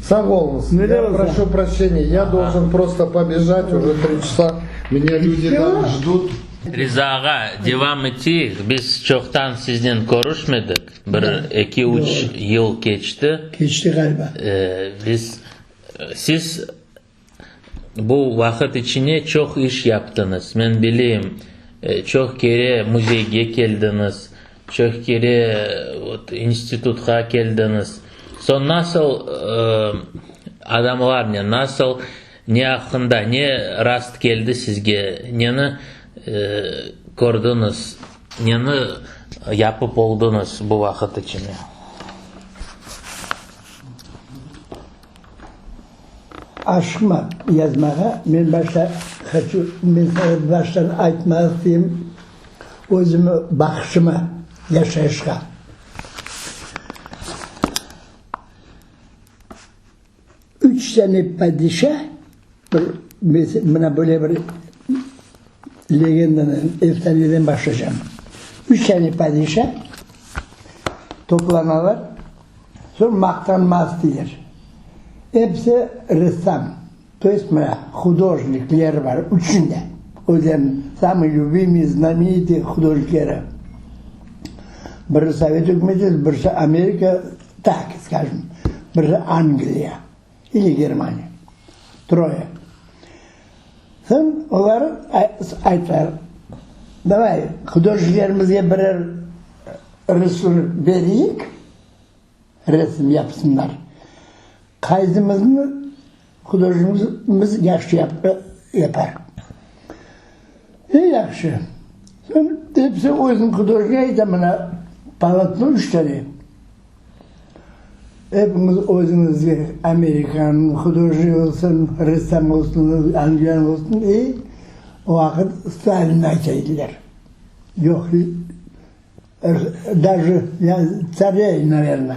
Sağ oluñız, Ну, я да, прошу прощения, я должен просто побежать уже три часа. Меня люди там ждут. Riza ağa, devam eteyik. Biz çoqtan siznen körüşmedik. Bir eki üç yıl keçti. Keçti ğaliba. Ee, biz siz bu vaqıt içine çoq iş yaptıñız. Men bileyim, e, çoq kere muzeyge keldiñiz, çoq kere vot, institutqa keldiñiz. Soñ nasıl e, adamlarnen, nasıl ne aqqında, ne rast keldi sizge, neni e, kördiñiz, neni yapıp oldıñız bu vaqıt içinde? Aşıqma yazmağa. Men başta хочу, men saña baştan aytmaq isteyim özümi baqışıma, yaşayışqa. Üç dane padişa bir mına böyle bir legendanı, efsaneden başlaycam. Üç dane padişa toplanalar, soñ maqtanmaz deyler. Episi ressam, to est mına hudojnikler bar üçünde, özleriniñ samıy lübimiy, znamenitıy hudojnikleri. Biri Sovet ükümeti, birisi Amerika, tak skajım, birisi Angliya ili Germaniya. Troye. Soñ olar ayttılar, davay, hudojniklerimizge birer resim bereyik, resim yapsınlar. Qaysımıznı hudojnigimiz yahşı yapar. E, yahşı. Soñ episi özüniñ hudojnigi ayta, mına polotno üç tane. Epiñiz özüñizge amerikan hudojnigi olsun, ressam olsun, angliyan olsun, e, o vaqıt Stalinni ayta ediler. Yoq, daje tsarey, naverno.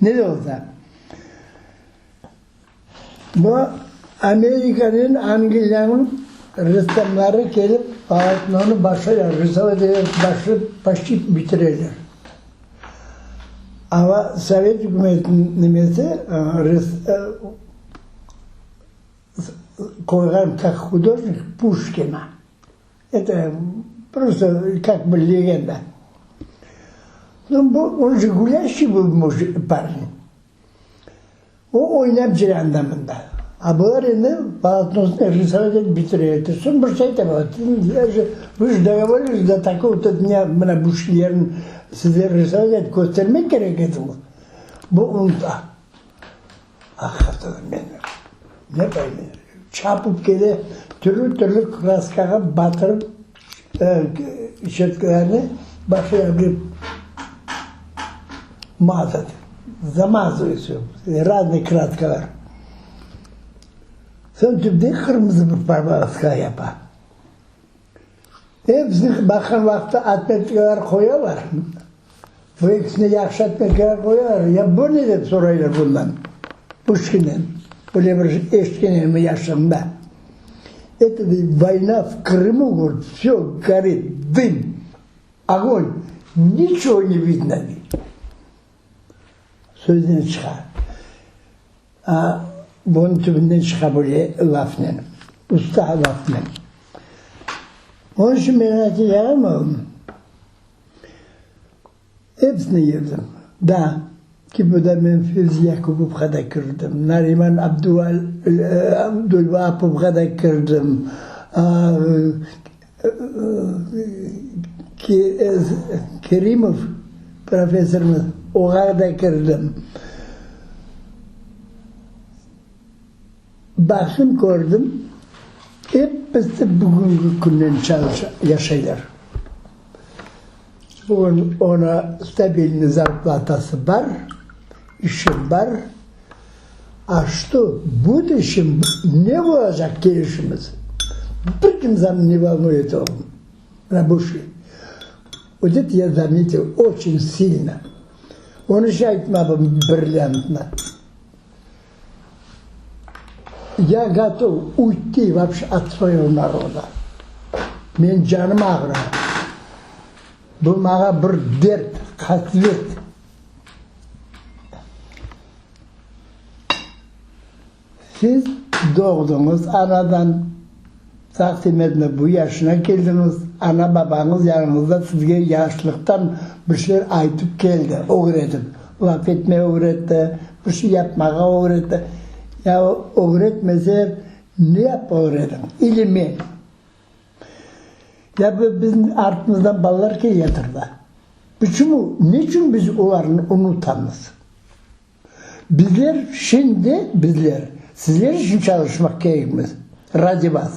Ne de olsa. Bu Amerikanen Angliyanıñ ressamları kelip polotnonı başlaylar, risovat başlayıp poçti bitireler. Amma Sovet ükümetiniñ nimesi qoyğan kak hudojnik Puşkina. Eto prosto kak bı legenda. Bu, on je gulâşçiy byl mujik, parень. O oynap cüre anda-mında. A bular endi polotnosını risovat etip bitire. Soñ bir şey ayta, Vı je dogovorились do takogo-to dnâ, mına bu şeylerni sizler risovat etip köstermek kerek ediñiz. Bu unuta. Aqiqaten men ne yapayım endi? Çapıp kele, türlü-türlü kraskağa batırıp çetkilerni başlay mazat, zamazıvay vse, raznoy kraskalar. Soñ tübde qırmızı bir poroska yapa. Episini baqqan vaqıtta otmetkalar qoyalar. Bu ekisine yahşı otmetkalar qoyalar. Ya bu ne dep soraylar bundan, Puşkinden. Böyle bir eşitken edim yaşlığımda. Eto, dey, voyna v Krımu, govorit, vsё gorit, dım, ogon, niçego ne vidno, dey. Söznen çıqa. A, bunıñ tübünden çıqa böyle lafnen, usta lafnen. Onıñ içün men aytacağım, oğlum, episini yırdım. Da, ki bu da men Fevzi Yakubovğa da kirdim, Nariman Abdulvaapovğa da kirdim, Kerimov professorımız, oğa da kirdim. Baqtım, kördim, episi bugünki künden çalışa, yaşaylar. Bugün ona stabilniy zarplatası bar, işi bar. A çto, buduşçem ne olacaq kelişimiz, bir kimseni ne volnuyet o, mına bu şey. Vot eto ya zametil oçün silno. Onı içün aytmadım brilliantnı. Ya gotov uyti voobşe ot svoyego naroda. Men canım ağıra. Bu maña bir dert, qasvet. Siz doğdıñız anadan, sağ semedni bu yaşına keldiñiz, ana-babañız yanıñızda sizge yaşlıqtan bir şeyler aytıp keldi, ögretip, laf etmege ögretti, bir şey yapmağa ögretti. Ya ögretmese, ne yapıp ögretiñ? İli men. Ya bu bizim artımızdan balalar keleyatır da. Почему, neçün biz olarnı unutamız? Bizler şimdi, bizler, sizler içün çalışmaq kerekmiz, radi vas.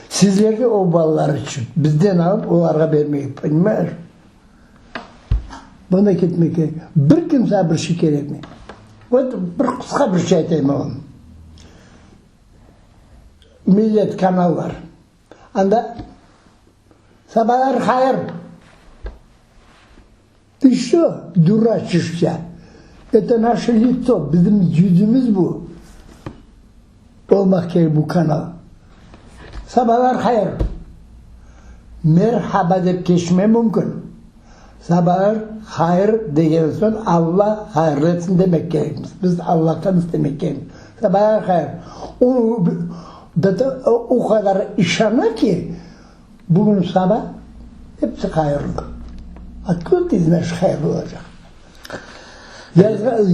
Sizler de o balalar içün, bizden alıp olarğa bermek, ponimayeş? Bunda ketmek kerek. Bir kimse bir şey kerekmey. Vot, bir qısqa bir şey aytayım oğlum. Millet kanallar. Anda sabalar hayır. Tı çto, duraçişsâ? Eto naşe litso, bizim yüzümiz bu. Olmaq kerek bu kanal. Sabalar hayır. Merhaba dep keçme mümkün. Sabalar hayır degen soñ Alla hayırlı etsin demek kerekmiz. Biz Allahtan istemek kerekmiz. Sabalar hayır. O, o qadar işana ki, bugün saba episi hayırlı. Откуда ты знаешь hayırlı olacaq?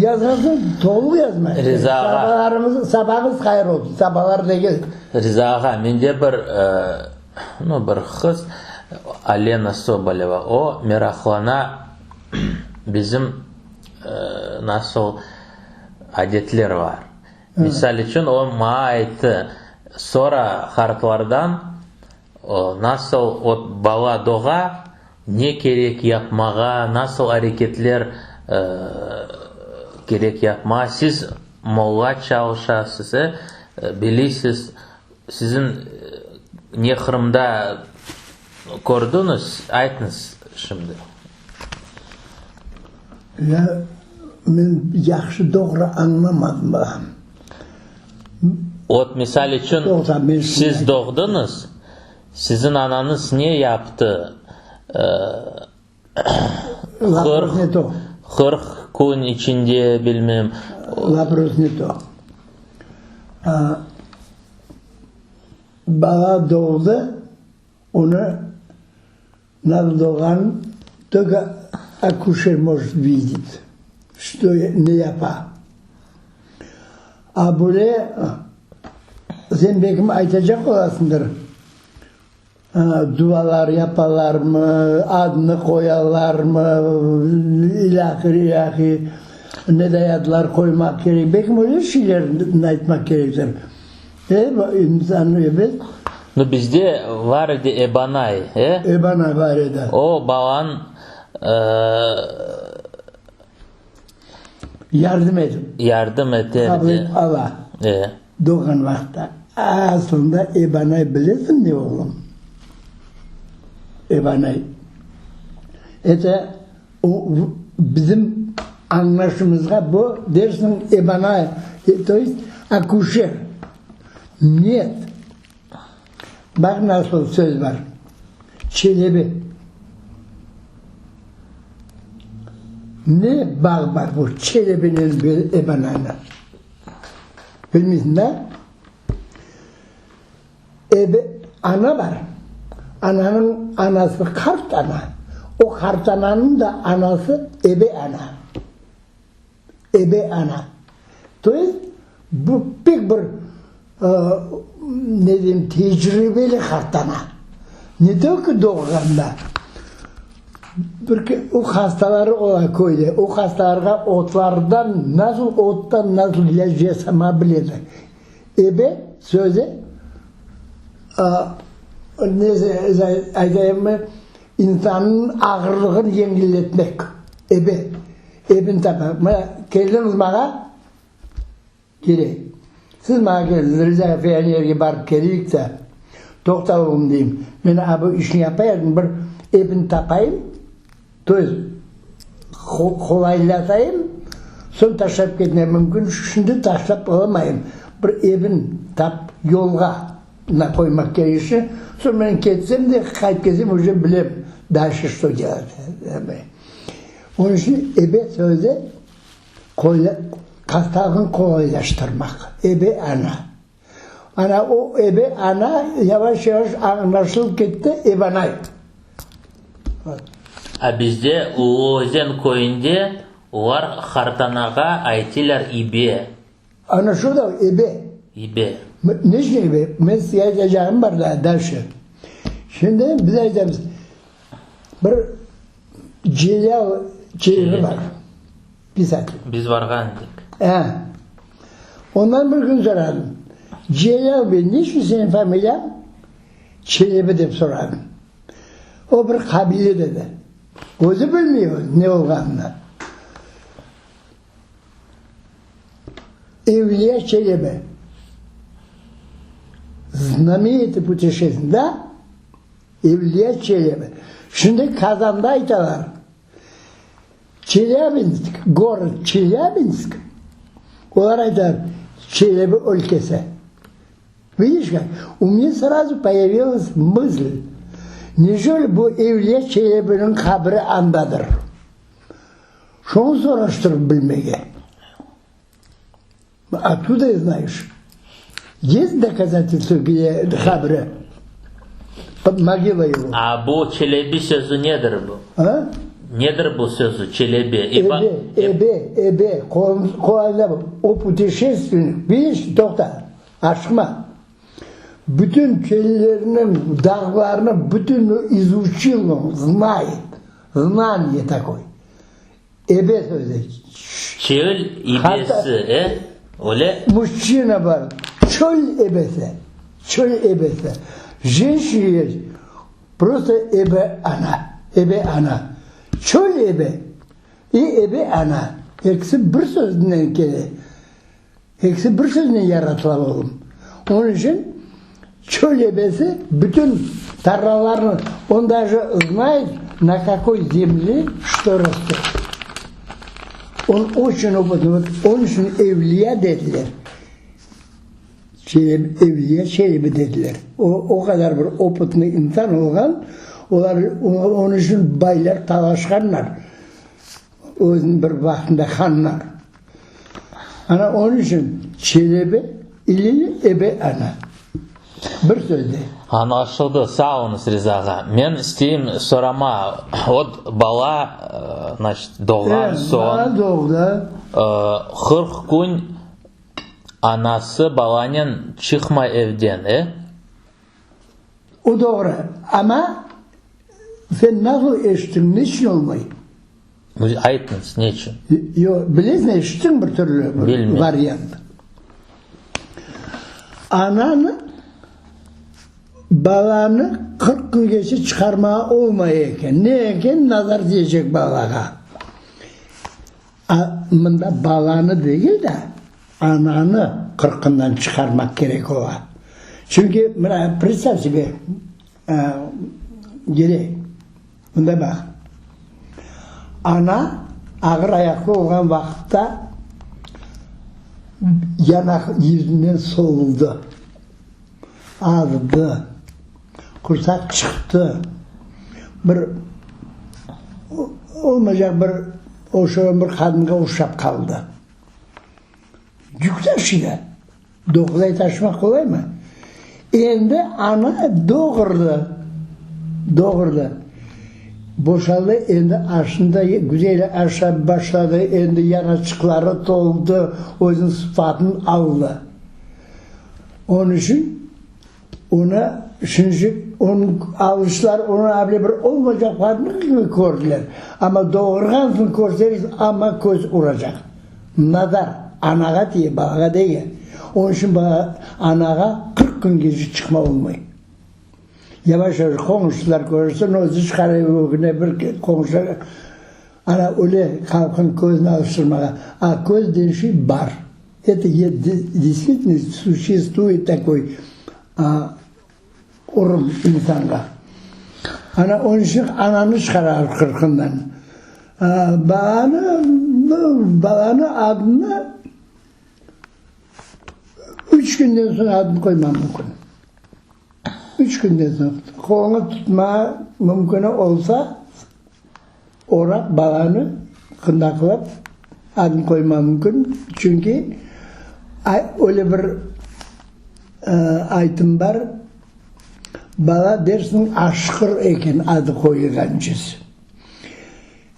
Yazğan soñ tolu yazmaq kerek. Riza ağa. Sabalarımız, sabañız hayır olsun, sabalar degil. Riza ağa, mende bir, nu, bir qız, Alena Soboleva, o meraqlana bizim nasıl adetler bar. Misal içün, o maña ayttı, sora qartlardan, Nasıl o bala doğa, ne kerek yapmağa, nasıl areketler kerek yapmağa, siz molla çalışasız, e, bilisiz, siziñ ne Qırımda kördiñiz, aytıñız şimdi. Ya, men yahşı doğru añlamadım, balam. Ot, misal içün, siz doğdıñız, siziñ anañız ne yaptı? 40 kün içinde, bilmem. Vopros ne to. Bala doğdı, onı nasıl doğğanın tolko akuşer может vidit, çto, ne yapa. A böyle sen belkim aytacaq olasındır, dualar yapalarmı, adını qoyalarmı, ilâhre, ilâhre, neday adlar qoymaq kerek, belkim öyle şeylerni aytmaq kerektir. E, insan, ebet. Nu, bizde var edi ebanay, e? Ebanay var edi. O balanıñ, Yardım etip. Yardım eterdi. Qabul etip ala. E. Doğğan vaqıtta. Aslında ebanay bilesiñ ne, oğlum? Ebanay. Ete, o, bizim añlaşımızğa bu, dersiñ, ebanay, to est, akuşer. Net. Baq nasıl söz bar, Çelebi. Ne bağ bar bu Çelebinen ebanaynen? Bilmeysiñ da? Ebe, ana bar. Ananıñ anası qart ana. O qartananıñ da anası ebe ana. Ebe ana. To est, bu pek bir, ne deyim, tecribeli qartana. Ne tolko doğğanda, bir ki, o hastaları ola köyde, o hastalarğa otlardan nasıl, ottan nasıl ilâc yasama biledi. Ebe sözü, ne aytayımmı, insannıñ ağırlığını yengilletmek. Ebe. Ebin tapa. Mına, keldiñiz maña, kerek. Siz maña keldiñiz, Riza Pionerge barıp keleyik de, toqta oğlum, deyim, men a bu işni yapayım, bir ebin tapayım, to est, qolaylatayım, soñ taşlap ketmem mümkün, şimdi taşlap olamayım. Bir ebin tap, yolğa qoymaq kerek işni, soñ men ketsem de, qaytıp kelsem, uje bilem, dalşe çto delat. Onıñ içün ebe sözü hastalığını qolaylaştırmaq, ebe ana. Ana o ebe ana yavaş-yavaş añlaşılıp ketti, ebanay. A bizde Uluözen köyünde olar qartanağa aytilar ibe. Ana şu da ebe. İbe. Ne içün ebe? Men sizge aytacağım bar daa dalşe. Şimdi biz aytamız, bir Celâl Çelebi bar, pisatel. Biz barğan edik. E. Ondan bir kün soradım, Celâl bey, ne içün seniñ familiyañ Çelebi dep soradım. O bir qabile dedi. Özü bilmey ne olğanını. Evliya Çelebi, znamenitый putешествник, da? Evliya Çelebi. Şimdi Kazanda aytalar, Çelyabinsk, gorod Çelyabinsk, olar aytalar, Çelebi ülkesi. Видишь как? У меня сразу появилась мысль, неужели bu Evliya Çelebiniñ qabiri andadır? Şonı soraştırıp bilmege. Откуда знаешь? Есть доказательства, где qabiri? Mogila его. A bu Çelebi sözü nedir bu? A? Nedir bu sözü, Çelebi? Ebe, ebe, ebe, qolunda o putешественник, видишь, toqta, aşıqma. Bütün çöllerniñ, dağlarnı bütün izuçil on, znает, znание takoy. Ebe sözü. Çöl ibesi, e? Öyle? Mujçina bar, çöl ebesi, çöl ebesi. Jenşina есть, prosto ebe ana, ebe ana. Çöl ebe i ebe ana, ekisi bir sözünden kele. Ekisi bir söznen yaratıla oğlum. Onıñ içün çöl ebesi bütün tarlalarnı, on daje znает, na kakoy zemle çto rastet. On oçün opıtnıy, vot, onıñ içün evliya dediler. Çelebi, Evliya Çelebi dediler. O, o qadar bir opıtnıy insan olğan, olar, onıñ içün baylar talaşqanlar. Özüniñ bir vaqtında hanlar. Ana, onıñ içün Çelebi ili ebe ana. Bir sözde. Añlaşıldı. Sağ oluñız, Riza ağa. Men isteyim sorama, ot bala, znaçit, doğğan soñ. Bala doğdı. 40 kün anası balanen çıqmay evden, e? O doğru. Amma sen nasıl eşittiñ, neçün olmay? Aytıñız, neçün? Yoq, bilesiñ, eşittiñ bir türlü bir variant. Ananı, balanı 40 küngece çıqarmağa olmay eken. Ne eken? Nazar tiyecek balağa. A, mında balanı degil de, ananı qırqından çıqarmaq kerek ola. Çünki, mına, predstav sebe, Girey, mında baq, ana ağır ayaqlı olğan vaqıtta yanaq yüzünden soluldı, azdı, qursaq çıqtı, bir olmaycaq bir oşağan bir qadınğa oşap qaldı. Yük taşıy da. Doquz ay taşımaq qolaymı? Endi ana doğurdı, doğurdı. Boşaldı, endi aşını da güzel aşap başladı, endi yanaçıqları toldı, özüniñ sıfatını aldı. Onıñ içün onı şimdi onıñ alışlar, onı able bir olmaycaq qadın kibi kördiler. Amma doğurğan soñ körseñiz, amma köz uracaq. Nazar, anağa tiye, balağa degil. Onıñ içün bala, anağa 40 küngece çıqma olmay. Yavaş-yavaş qoñşular körsin, özü çıqar ev ögüne bir qoñşular, ana öyle halqnıñ közüni alıştırmağa. A köz degen şey bar. Eto deystvitelno suşествует takoy urum insanğa. Ana onıñ içün ananı çıqarar qırqından. Balanı, balanı adını üç künden soñ adını qoymaq mümkün. Üç künden soñ. Qoluna tutmağa mümkün olsa, oraq balanı qındaqlap adını qoymaq mümkün. Çünki öyle bir aytım bar, bala dersiñ aşqır eken adı qoyulğancız.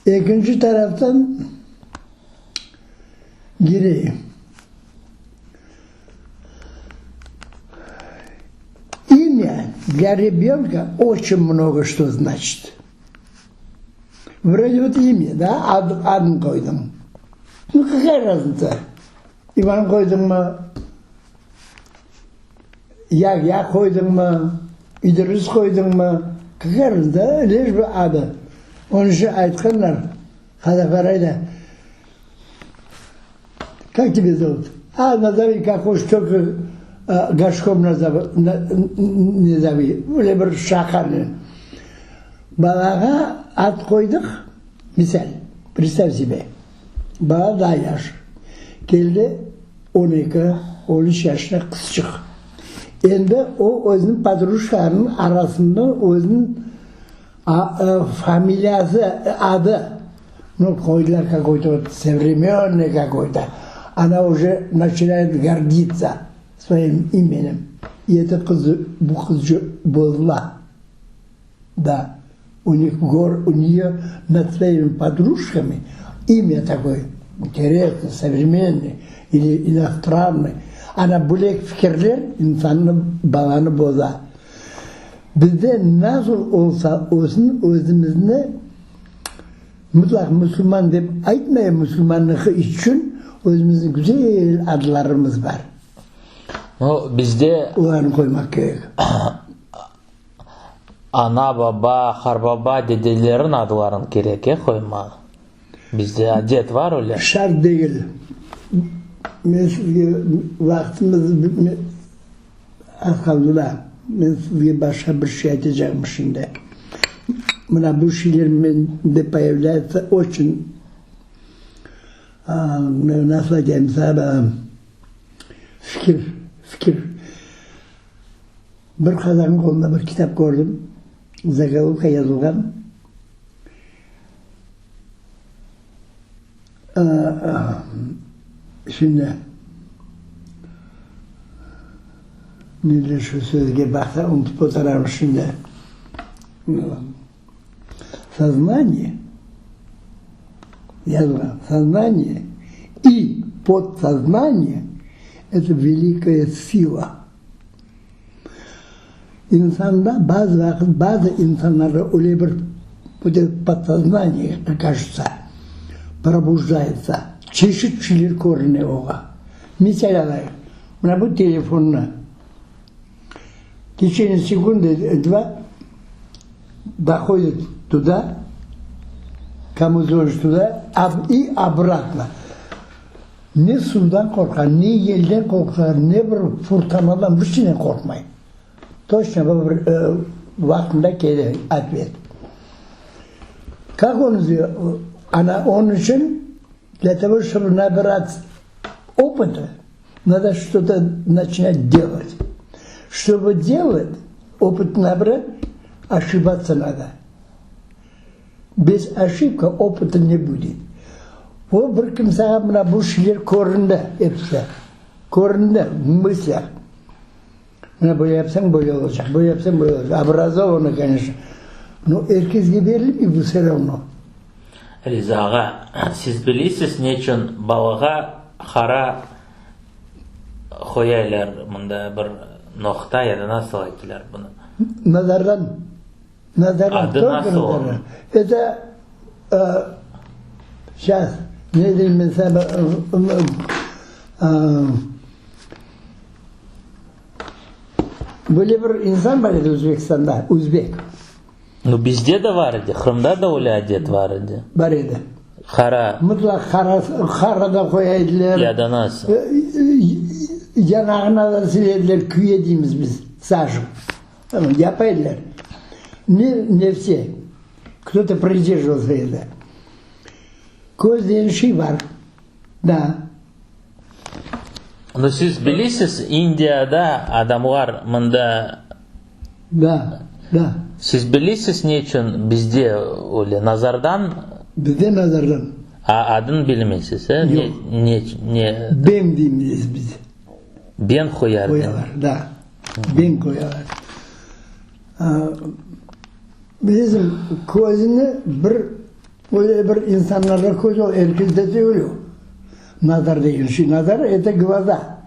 Ekinci taraftan, Girey. İmya для ребенка очень много что значит. Вроде вот имя, да, ad, adın qoydıñ. Ну, какая разница? İvan qoydıñmı, Yahya qoydıñmı, İdris qoydıñmı, какая разница, лишь бы adı. Onıñ içün aytqanlar, Qazaqlar Как тебя зовут? А, назови, как хочешь, только горшком не зови. Öyle bir şaqanen. Balağa ad qoydıq, misal, predstav sebe, bala daa yaş, keldi 12, 13 yaşına qızçıq. Endi o özüniñ podrujkalarınıñ arasında özüniñ familiyası, adı, nu, qoydılar kakoy-to vot sovremennoy kakoy-to, ona uje načinayet gorditsa svoim imenem. I eto qız, bu qız bozula. Da, u nih gor, u neye nad svoimi podrujkami imya takoy interesnoy, sovremennoy ili inostrannoy. Ana böyle fikirler insannı, balanı boza. Bizde nasıl olsa olsun özümizni mutlaq musulman dep aytmayım, musulmanlığı içün özümizniñ güzel adlarımız bar. No, bizde. Olarnı qoymaq kerek. Ana, baba, qarbaba, dedelerin adların kerek, e, qoyma. Bizde adet var öyle. Şart degil. Men sizge vaqtımız az qaldı da, men sizge başqa bir şey aytacağım şimdi. Mına bu şeyler mende poyavlâyatsa oçün, nasıl aytayım sana, fikir, fikir. Bir qazaqnıñ qolunda bir kitap kördim, zagolovka yazılğan. Şimdi, nedir şu sözge baqsa, unutıp oturarım şimdi. Soznание, yazılğan, soznание i podsoznание, eto velikaya sila. İnsanda bazı vaqıt, bazı insanlarda öyle bir podsoznaniye, кажется, probujdaetsâ, çeşit şeyler körüne oña. Misal alayıq, mına bu telefonnı v teçeniye sekundı, dva dohodit tuda, komu zvoniş tuda, i obratno. Ne suvdan qorqa, ne yelden qorqa, ne bir furtanadan, bir şeyden qorqmay. Toçno bir vaqtında kele otvet. Kak on ana onıñ içün dlâ togo, ştobu nabirats opıta, nado çto-to načinat delat. Ştobu delat, opıt nabrat, oşibatsa nado. Bez oşibka opıta ne budet. O bir kimsağa mına bu şeyler köründi episi. Köründi v mıslâh. Mına böyle yapsañ böyle olacaq, böyle yapsañ böyle olacaq. Obrazovanno, koneçno. No er kesge berilmey bu vse ravno. Riza ağa, siz bilesiz neçün balağa qara qoyaylar mında bir noqta ya da nasıl aytılar bunı? Nazardan. Nazardan, Adı tolko nasıl onıñ? nazardan. Eto, seyças, ne deyim men sana, böyle bir insan bar edi Özbekistanda, özbek. Nu, bizde de bar edi, Qırımda da öyle adet bar edi. Bar edi. Qara. Mıtlaq qara, qara da qoya ediler. Ya da nasıl? Yanağına da sile ediler, küye deymiz biz, sajı. Yapa ediler. Ne, ne vse. Кто-то придерживался edi. Köz degen şey bar. Da. No siz bilesiz, İndiyada adamlar mında. Da, da. Siz bilesiz ne içün bizde öyle nazardan? Bizde nazardan. A, adını bilmeysiz, e? Yoq. Ne, ne? Bem deymiz biz. Ben qoyar. Qoyalar, da. Ben qoyalar. Bilesiñ, közüni bir, öyle bir insanlarda köz ol, er kesde degil o. Nazar degen şey. Nazar, eto glaza.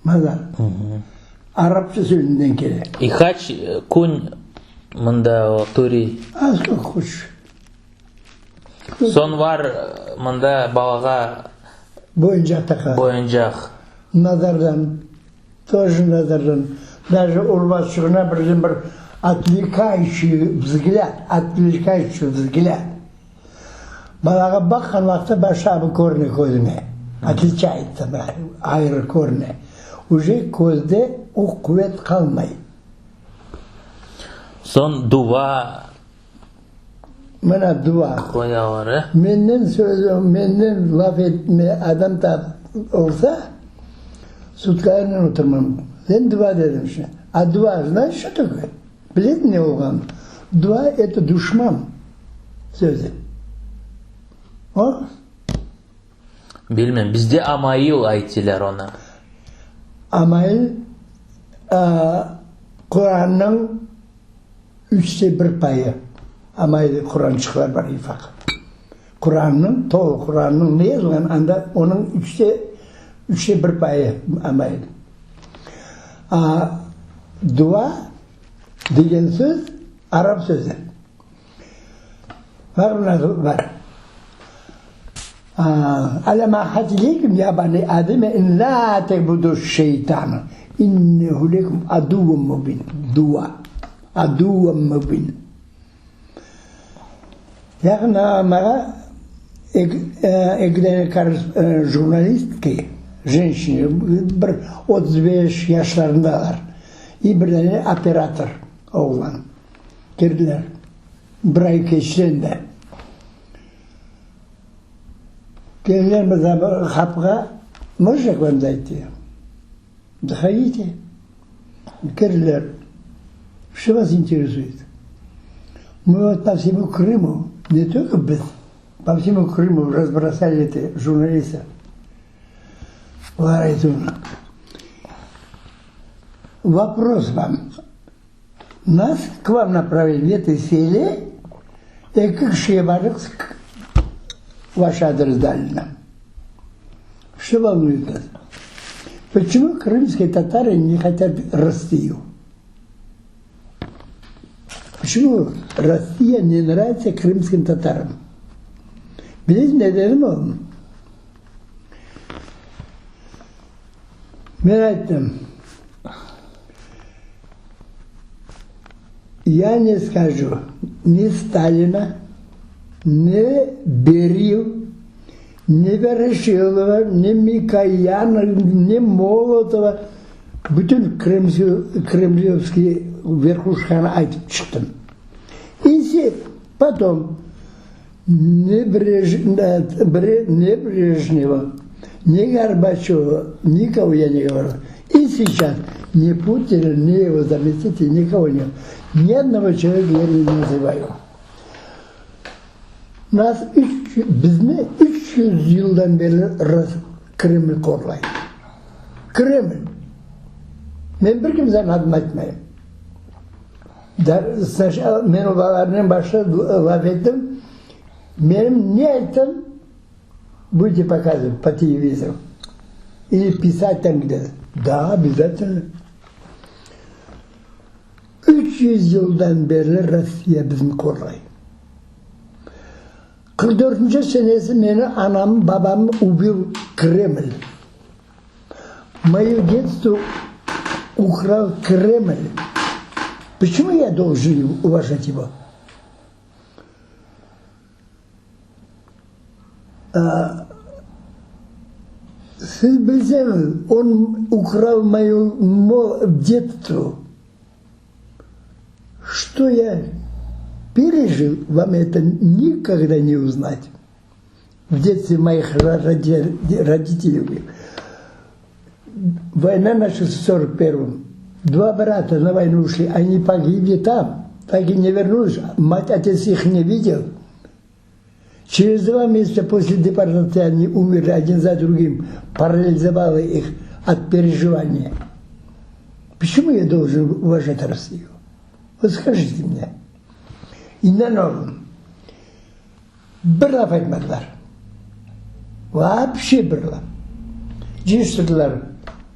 Nazar. Arapça sözünden kele. I qaç kün mında o turiy? A skölko hoçeş. Soñ var mında balağa Boyuncaq taqa. Boyuncaq. Nazardan, тоже nazardan. Даже urbasçığına birden bir otvlekayüşiy vzglâd, otvlekayüşiy vzglâd. Balağa baqqan vaqıtta başı abı körüne közüne, otliçayetsa, ayrı körüne. Uje közde o quvet qalmay. Soñ duva Mına dua. Qoyalar, e? Menden söz, menden laf etme adam tap olsa, sutkalarnen oturmam. Sen dua dedim şe. A dua znaешь, şo takoye? Bilesiñ ne olğanını? Dua eto duşman sözü. O? Bilmem, bizde amayıl aytilar onı. Amayıl, Qurannıñ üçte bir payı. Amayıl Qurançıqlar bar ifaq. Qurannıñ, tolu Qurannıñ ne yazılğan anda, onıñ üçte, üçte bir payı amayıl. A, dua degen söz arap sözü. Bar mına bar. Alem ahad ileykum ya bani Ademe en la tebudu şeytana innehu lekum aduvvun mubin. Dua. Aduvvun mubin. Yaqın maña eki dane jurnalistki, jenşina, bir 35 yaşlarındalar, i bir dane operator oğlan kirdiler. Bir ay keçti endi. Keldiler mırza qapığa, Можно к вам зайти? Заходите. Kirdiler. Что вас интересует? Мы вот по всему Крыму, не только biz, по всему Крыму разбросали эти журналистов. Olar aytı, Вопрос вам. Нас к вам направили в этой селе, eki kişiye bardıq, vaş adres dali нам. Что волнует вас? Почему крымские татары не хотят Россию? Почему Россия не нравится крымским татарам? Bilesiñ ne dedim oğlum? Men ayttım, Ya ne skaju, ne Stalina, ne Beriyu, ne Voroşilova, ne Mikoyana, ne Molotova, bütün kremlevskiy verhuşkanı aytıp çıqtım. İse potom ne ne Brejneva, ne Gorbaçeva, nikogo ya ne govorila. И сейчас ни Путина, ни его заместителя, никого нет. Ни одного человека я не называю. Нас bizni 300 yıldan berli Kreml qorlay. Kreml. Men bir kimseniñ adını aytmayım. Men olarnen başta laf ettim. Menim ne aytsam, budete pokazıvat po televizoru ili pisat tam gde-to. Da, obязательно. 300 yıldan berli Rossiya bizni qorlay. 44-nci senesi meni anam, babam ubil Kreml. Moyo detstvo ukral Kreml. Почему я должен уважать его? Siz bilseñiz, on ukral moyo detstvo. Что я пережил, вам это никогда не узнать. В детстве моих родителей. Война началась в 41-м. Два брата на войну ушли, они погибли там, так и не вернулись. Мать, отец их не видел. Через два месяца после депортации они умерли один за другим. Парализовало их от переживания. Почему я должен уважать Россию? Вот скажите мне. İnanıyorum. Bir laf aytmadılar. Вообще bir laf. Cıyıştırdılar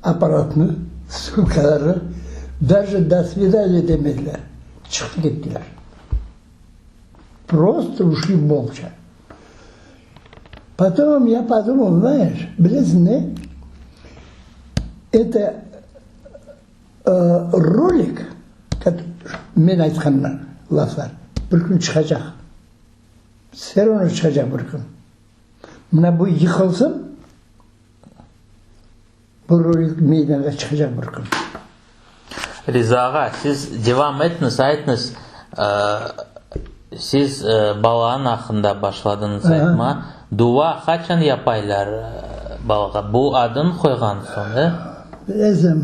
apparatnı, sumkalarnı, даже до свидания demediler. Çıqtı kettiler. Просто ушли молча. Потом я подумал, знаешь, bilesiñ ne? Это rolik, men aytqan laflar, bir kün çıqacaq. Vse ravno çıqacaq bir kün. Mına bu yıqılsın, bu rolik meydanğa çıqacaq bir kün. Riza ağa, siz devam etiñiz, aytıñız, siz balanıñ aqqında başladıñız aytma. Dua qaçan yapaylar balağa? Bu adın qoyğan soñ, e? Bilesem.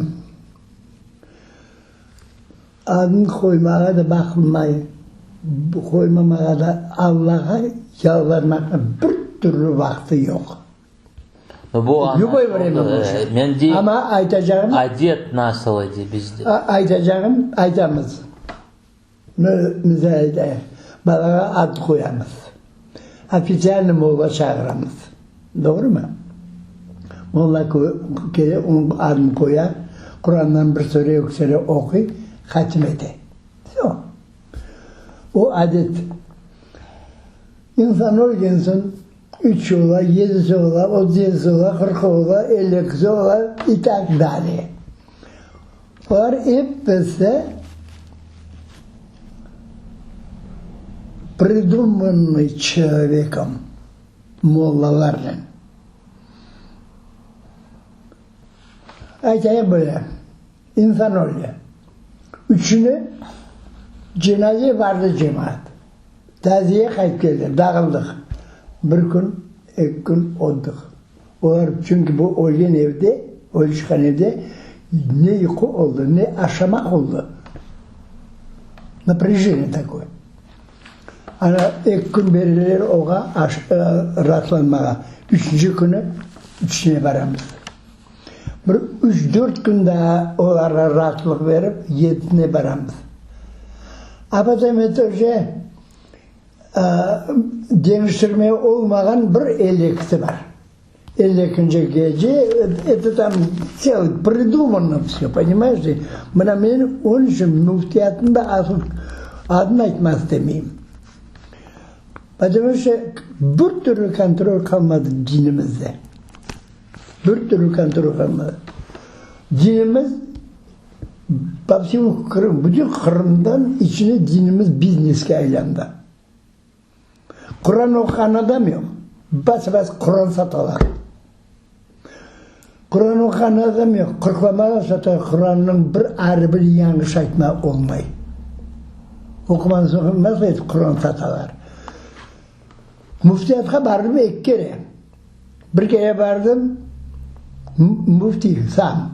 Adını qoymağa da baqılmay, qoymamağa da Allağa yalvarmaqnıñ bir türlü vaqtı yoq. Bu Lüboy vremâ bolsa. Men deyim, Amma aytacağım, adet nasıl edi bizde? Aytacağım, aytamız. Misal aytayıq, balağa ad qoyamız. Ofitsialno molla çağıramız. Doğrumı? Molla kele, onıñ adını qoya, Qurandan bir sure, eki sure oquy, hatim ete. Vsyo. O adet. İnsan ölgen soñ üçü ola, yedisi ola, 37-si ola, qırqı ola, 52-si ola i tak dalее. Olar episi pridumannıy çelovekom, mollalarnen. Aytayıq böyle, insan öldi. Üçüni cenaze bardı cemaat. Taziye qaytıp keldi, dağıldıq. Bir kün, eki kün oldıq. Olar, çünki bu ölgen evde, ölü çıqqan evde ne yuqu oldı, ne aşamaq oldı. Naprâjeniye takoy. Ana, eki kün bereler oğa aş, raatlanmağa. Üçünci künü üçüne baramız. Bir üç-dört kün daa olarğa raatlıq berip, yedisine baramız. A potom eto uje Deñiştirme olmağan bir 52-si bar. 52-nci gece, eto tam tselıy pridumano vsё, ponimayeşte. Mına men onıñ içün müftiyatnı da asıl adını aytmaq istemeyim. Potomu şto bir türlü kontrol qalmadı dinimizde. Bir türlü kontrol qalmadı. Dinimiz Po vsemu Krım, bütün Qırımdan içine dinimiz bizneske aylandı. Quran oquğan adam yoq, bas-bas Quran satalar. Quran oquğan adam yoq, qırqlamağa sata, Qurannıñ bir aribini yañlış aytmaq olmay. Oquman soñ nasıl etip Quran satalar? Müftiyatqa bardım eki kere. Bir kere bardım, müfti sam.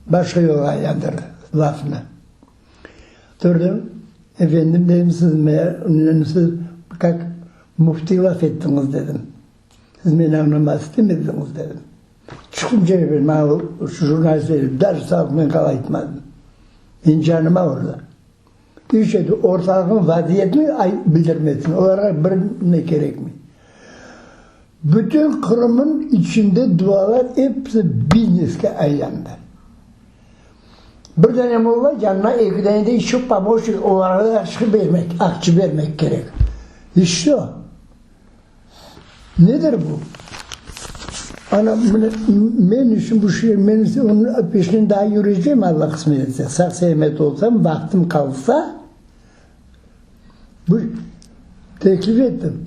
Başqa yolğa aylandırdı lafnı. Turdım, efendim, dedim, siz menen siz kak müfti laf ettiñiz, dedim. Siz meni añlamaq istemediñiz, dedim. Çıqınca evel maña şu jurnalistler daje sağlıqnen qal aytmadı. Meni canıma urdı. İş edi, ortalıqnıñ vaziyetini bildirmesin, olarğa bir ne kerekmey. Bütün Qırım'ın içinde dualar episi bizneske aylandı. Bir dane molla yanına eki dane de işçi pomoşnik olarğa da aqçı bermek, aqçı bermek kerek. İşte. Nedir bu? Ana, mına, men içün bu şey, men onıñ peşinden daa yüreceğim, Alla qısmet etse. Sağ-selâmet olsam, vaqtım qalsa, Bu teklif ettim,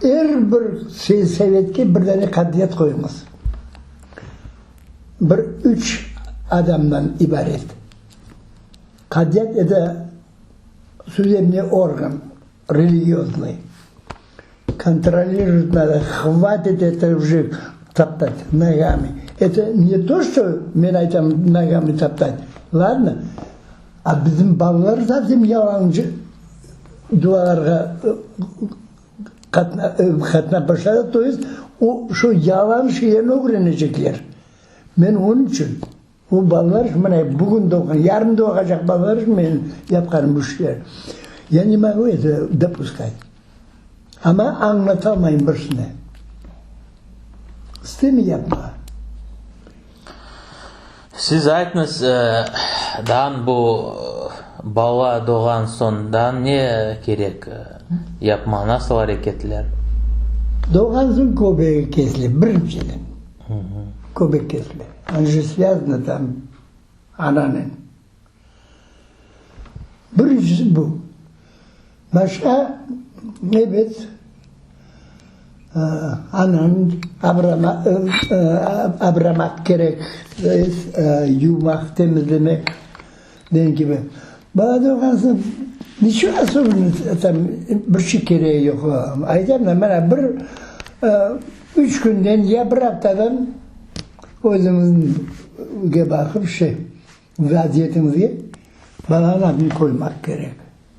er bir selsovetke bir dane qadiyat qoyuñız. Bir üç adamdan ibaret. Qadiyat eto sudebnıy organ, religioznıy. Kontrolirovat nado, hvatit eto uje toptat nogami. Eto ne to, çto men aytam nogami toptat, ladno, a bizim balalar sovsem yalancı dualarğa qatnap başladı, to est o şu yalan şeylerni ögrenecekler. Men onıñ içün o balalar içün, mına bugün doğğan, yarın doğacaq balalar içün men yapqanım bu işler. Ya ne mogu eto dopuskat. Amma añlatalmayım birisine. İstemey yapmağa. Siz aytıñız, daan bu bala doğğan soñ daan ne kerek yapma, nasıl areketler? Doğğan soñ köbegi kesile, birinciden. Köbek kesile. Oni je svâzanı tam ananen. Birincisi bu. Başqa, ebet, ananı abramaq kerek, yuvmaq, temizlemek, degen kibi. Bala doğğan soñ niçün osobenno tam bir şey keregi yoq. Aytam da, mana bir üç künden ya bir aftadan özüñizge baqıp şey, vaziyetiñizge. Balanıñ adını qoymaq kerek.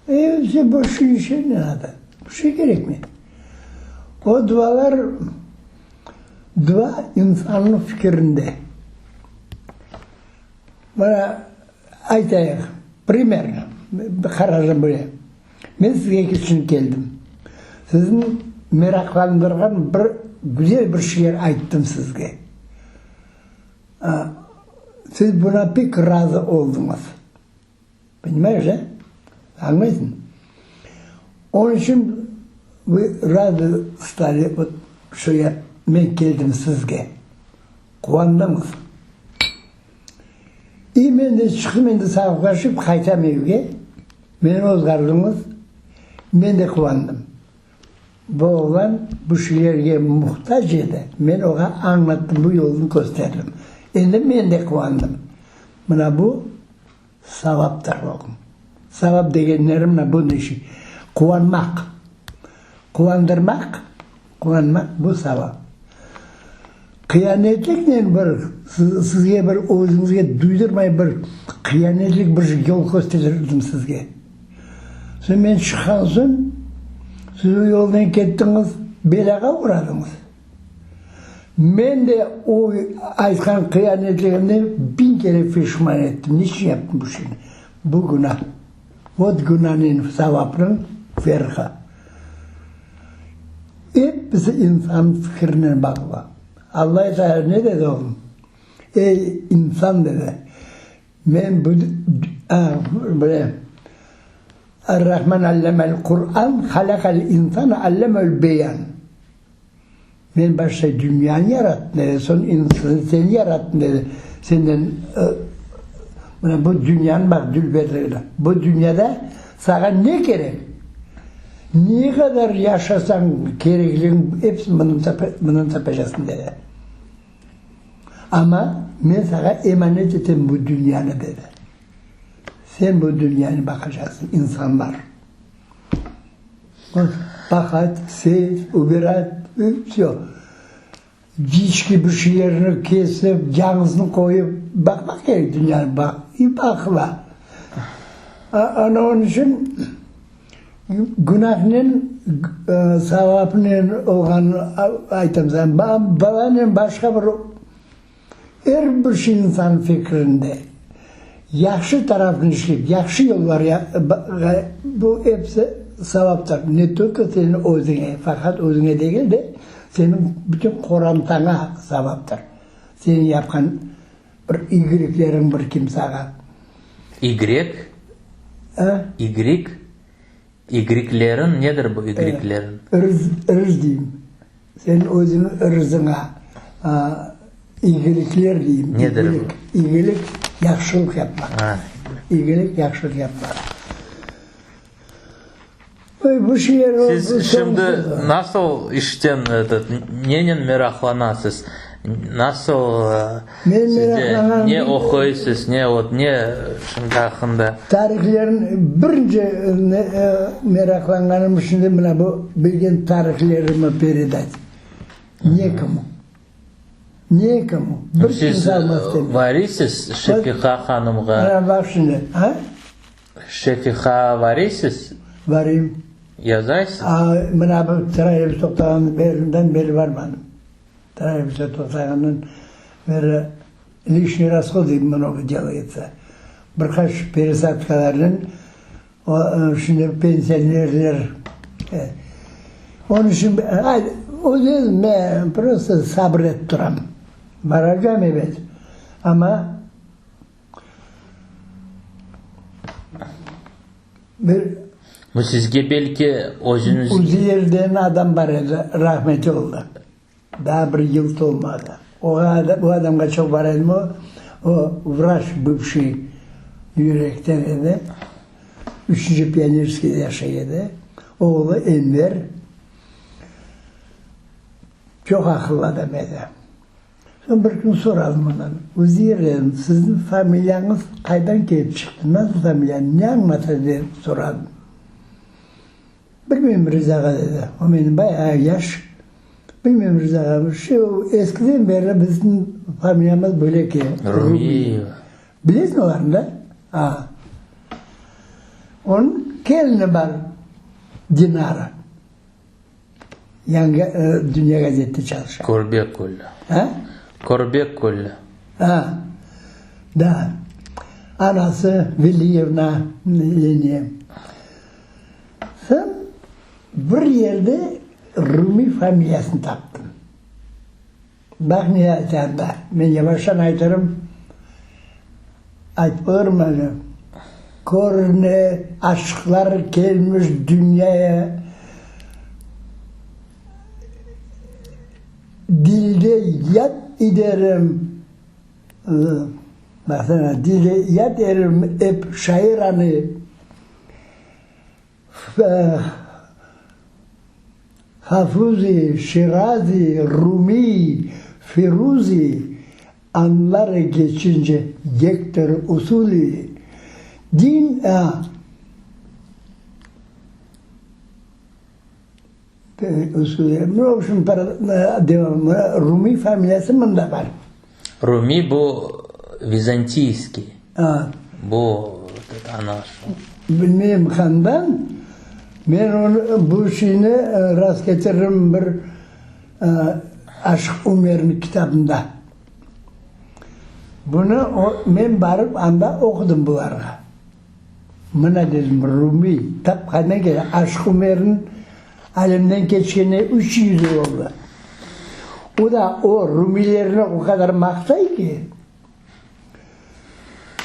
Episi boş işe ne nado? Bir şey kerekmey. O dualar, dua insannıñ fikirinde. Mına, aytayıq, primerno, qararı böyle. Men sizge içün keldim. Sizni meraqlandırğan bir güzel bir şeyler ayttım sizge. Siz buna pek razı oldıñız. Ponimayeş, da? Añlaysıñ? Onıñ içün vı razı stali, vot, şo ya men keldim sizge. Quvandıñız. İ men de çıqtım endi sağlıqlaşıp qaytam evge. Meni ozğardıñız. Men de quvandım. Bu oğlan bu şeylerge muhtac edi, men oğa añlattım, bu yolnı kösterdim. Endi men de quvandım. Mına bu savaptır, oğlum. Savap degenleri mına bunıñ içün. Quvanmaq, quvandırmaq, quvanmaq, bu savap. Qıyanetliknen bir, sizge bir özüñizge duydurmay bir qıyanetlik bir yol kösterirdim sizge. Soñ men çıqqan soñ, siz o yoldan kettiñiz, belâğa oğradıñız. Men de o aytqan qıyanetligimden biñ kere peşman ettim. Niçün yaptım bu şeyni? Bu günah. Vot günanen savapnıñ ferqı. Episi insannıñ fikirinen bağlı. Alla Teala ne dedi oğlum? Ey, insan dedi, men bu, böyle, Er-Rahman allemel Quran, halakal insane allemel beyan. Men başta dünyanı yarattım dedi, soñ insanı, seni yarattım dedi. Senden, mına bu dünyanı baq dülberligini, bu dünyada saña ne kerek? Ne qadar yaşasañ kerekligin episini mından tapacaqsıñ dedi. Amma men saña emanet etem bu dünyanı dedi. Sen bu dünyanı baqacaqsıñ, insanlar. Pahать, seyt, ubirать, vsö. Diçki bir şeylerni kesip, yañısını qoyıp, baqmaq kerek dünyanı, baq, i baqıla. Ana onıñ içün günahnen, savapnen olğanını aytam sana. Balanen başqa bir Er bir şey insan fikrinde. Yahşı tarafını işlep, yahşı yollarğa bu episi savaptır. Ne tolko seniñ özüñe, faqat özüñe degil de, seniñ bütün qorantaña savaptır. Seniñ yapqan bir iygilikleriñ bir kimsağa. İgrek? A? İgrik? İgrikleriñ nedir bu igrikleriñ? Irız, ırız deyim. Sen özüñiñ ırızıña iyilikler deyim. Nedir bu? İyilik, yahşılıq yapmaq. İyilik, yahşılıq yapmaq. Bu şeyler Siz şimdi nasıl işten, etot, nenen meraqlanasız? Nasıl Men sizde meraqlanğanım ne oquysız, ne vot, ne şimdi aqqında? Tarihlerin birinci meraqlanğanım şimdi mına bu bilgen tarihlerimi peredat. Nekomu. Nekomu. Bir Siz kimse almaz demek. varisiz Şefiqa hanımğa? Mına baq şimdi, a? Şefiqa varisiz? Variyim. Yazaysız? A, mına bu trolleybus toqtağan yerinden beri barmadım. Trolleybusda toqtağandan beri lişniy rasxod mnogo delayetsâ. Bir qaç peresadkalarnen o, şimdi pensionerler, onıñ içün öz-özüm men prosto sabır etip turam. Baracam, ebet, amma Bir. Bu sizge belki özüñiz. Uziyerden adam bar edi, rahmetli oldı. Daa bir yıl tolmadı. Oğa, o adamğa çoq bara edim, o, o vraç bıvşiy yürekten edi. Üçünci Pionerskiyde yaşay edi. Oğlu Enver çoq aqıllı adam edi. Soñ bir kün soradım ondan, Uzeir dedim, sizniñ familiyañız qaydan kelip çıqtı, nasıl familiya, ne añlata dep soradım. Bilmeyim, Riza ağa, dedi. O menden bayağı yaş. Bilmeyim, Riza ağa, şu eskiden berli bizim familiyamız böyle ki, Rumiyeva. Bilesiñ olarnı da? A. Onıñ kelini bar, Dinara. Yañı Dünya gazetinde çalışa. Körbek köyli. A? Körbek köyli. A, da. Anası Veliyevna Leniye. Soñ bir yerde Rumi familiyasını taptım. Baq ne aytayım da, men yavaştan aytırım, aytıp olurım öyle, Kör ne aşıqlar kelmiş dünyaya, Dilde yad iderim, baqsana, dilde yad erim ep şairanı. Hafuzi, Şirazi, Rumiy, Firuzi anları geçince yektir usuli, din a usuli, v obşem, devamı, Rumiy familiyası mında bar. Rumiy bu vizantiyskiy. Bu ana şu. Bilmeyim qandan, men onı, bu şeyni rast ketiririm bir Aşıq Umerniñ kitabında. Bunı o, men barıp anda oqudım bularğa. Mına dedim, Rumiy, tap qandan kele, Aşıq Umerniñ alemden keçkenine 300 yıl oldı. O da o rumiylerni o qadar maqtay ki,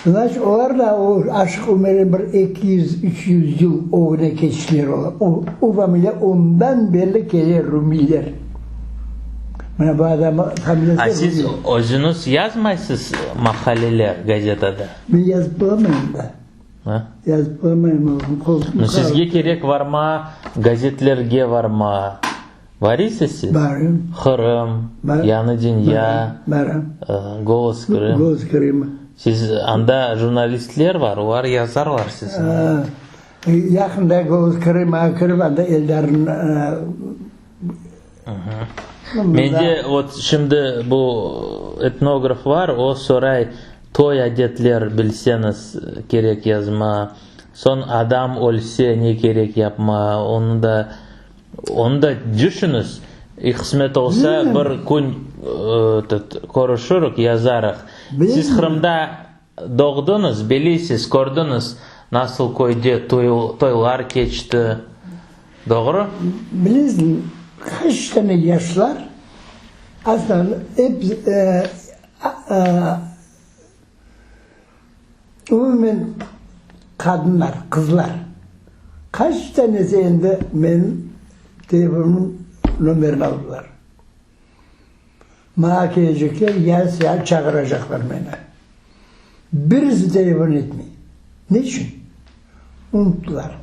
Znaçit, olar da o Aşıq Umerden bir 200, 300 yıl ögüne keçtiler olar. O, o familiya ondan berli kele rumiyler. Mına bu adam familiyası A siz Rumiy. özüñiz yazmaysız maqaleler gazetada? Men yazıp olamayım da. A? Yazıp olamayım, oğlum, qol. No, sizge kerek varma, gazetlerge varma. Varisiz siz? Barım. Qırım, Yañı dünya, Barım. Golos Krım. Golos Krıma. Siz anda jurnalistler var, olar yazarlar sizni. Yaqında Golos Krımağa kirip, anda Eldarnıñ Mende vot şimdi bu etnograf var, o soray, toy adetler bilseñiz kerek yazma, soñ adam ölse ne kerek yapma, onı da Onı da tüşüñiz, qısmet olsa, bir kün körüşürük, yazarıq. Siz Qırımda doğdıñız, bilisiz, kördiñiz, nasıl köyde toylar keçti, doğru? Bilesiñ, qaç tane yaşlar aslında ep Umumen qadınlar, qızlar, qaç tanesi endi menim telefonımnıñ nomerini aldılar. Maña kelecekler, ya çağıracaqlar meni. Birisi telefon etmey. Ne içün? Unuttılar.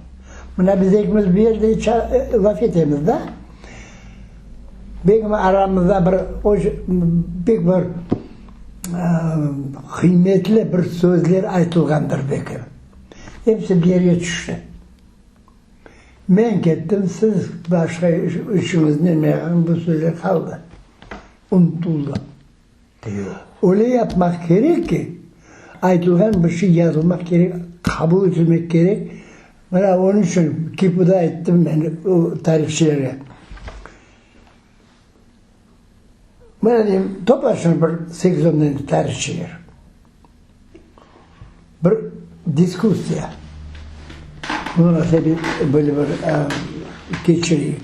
Mına biz ekimiz bu yerde laf etemiz da, benim aramızda bir pek bir qıymetli bir sözler aytılğandır belki. Episi bir yerge tüşti. Men kettim, siz başqa işiñiznen meğan bu sözler qaldı, unutıldı. Öyle yapmaq kerek ki, aytılğan bir şey yazılmaq kerek, qabul etilmek kerek. Mına onıñ içün KİPUda ayttım men o tarihçilerge. Mına deyim, toplaşın bir sekiz-on dane tarihçiler. Bir diskussiya munasebet böyle bir keçireyik.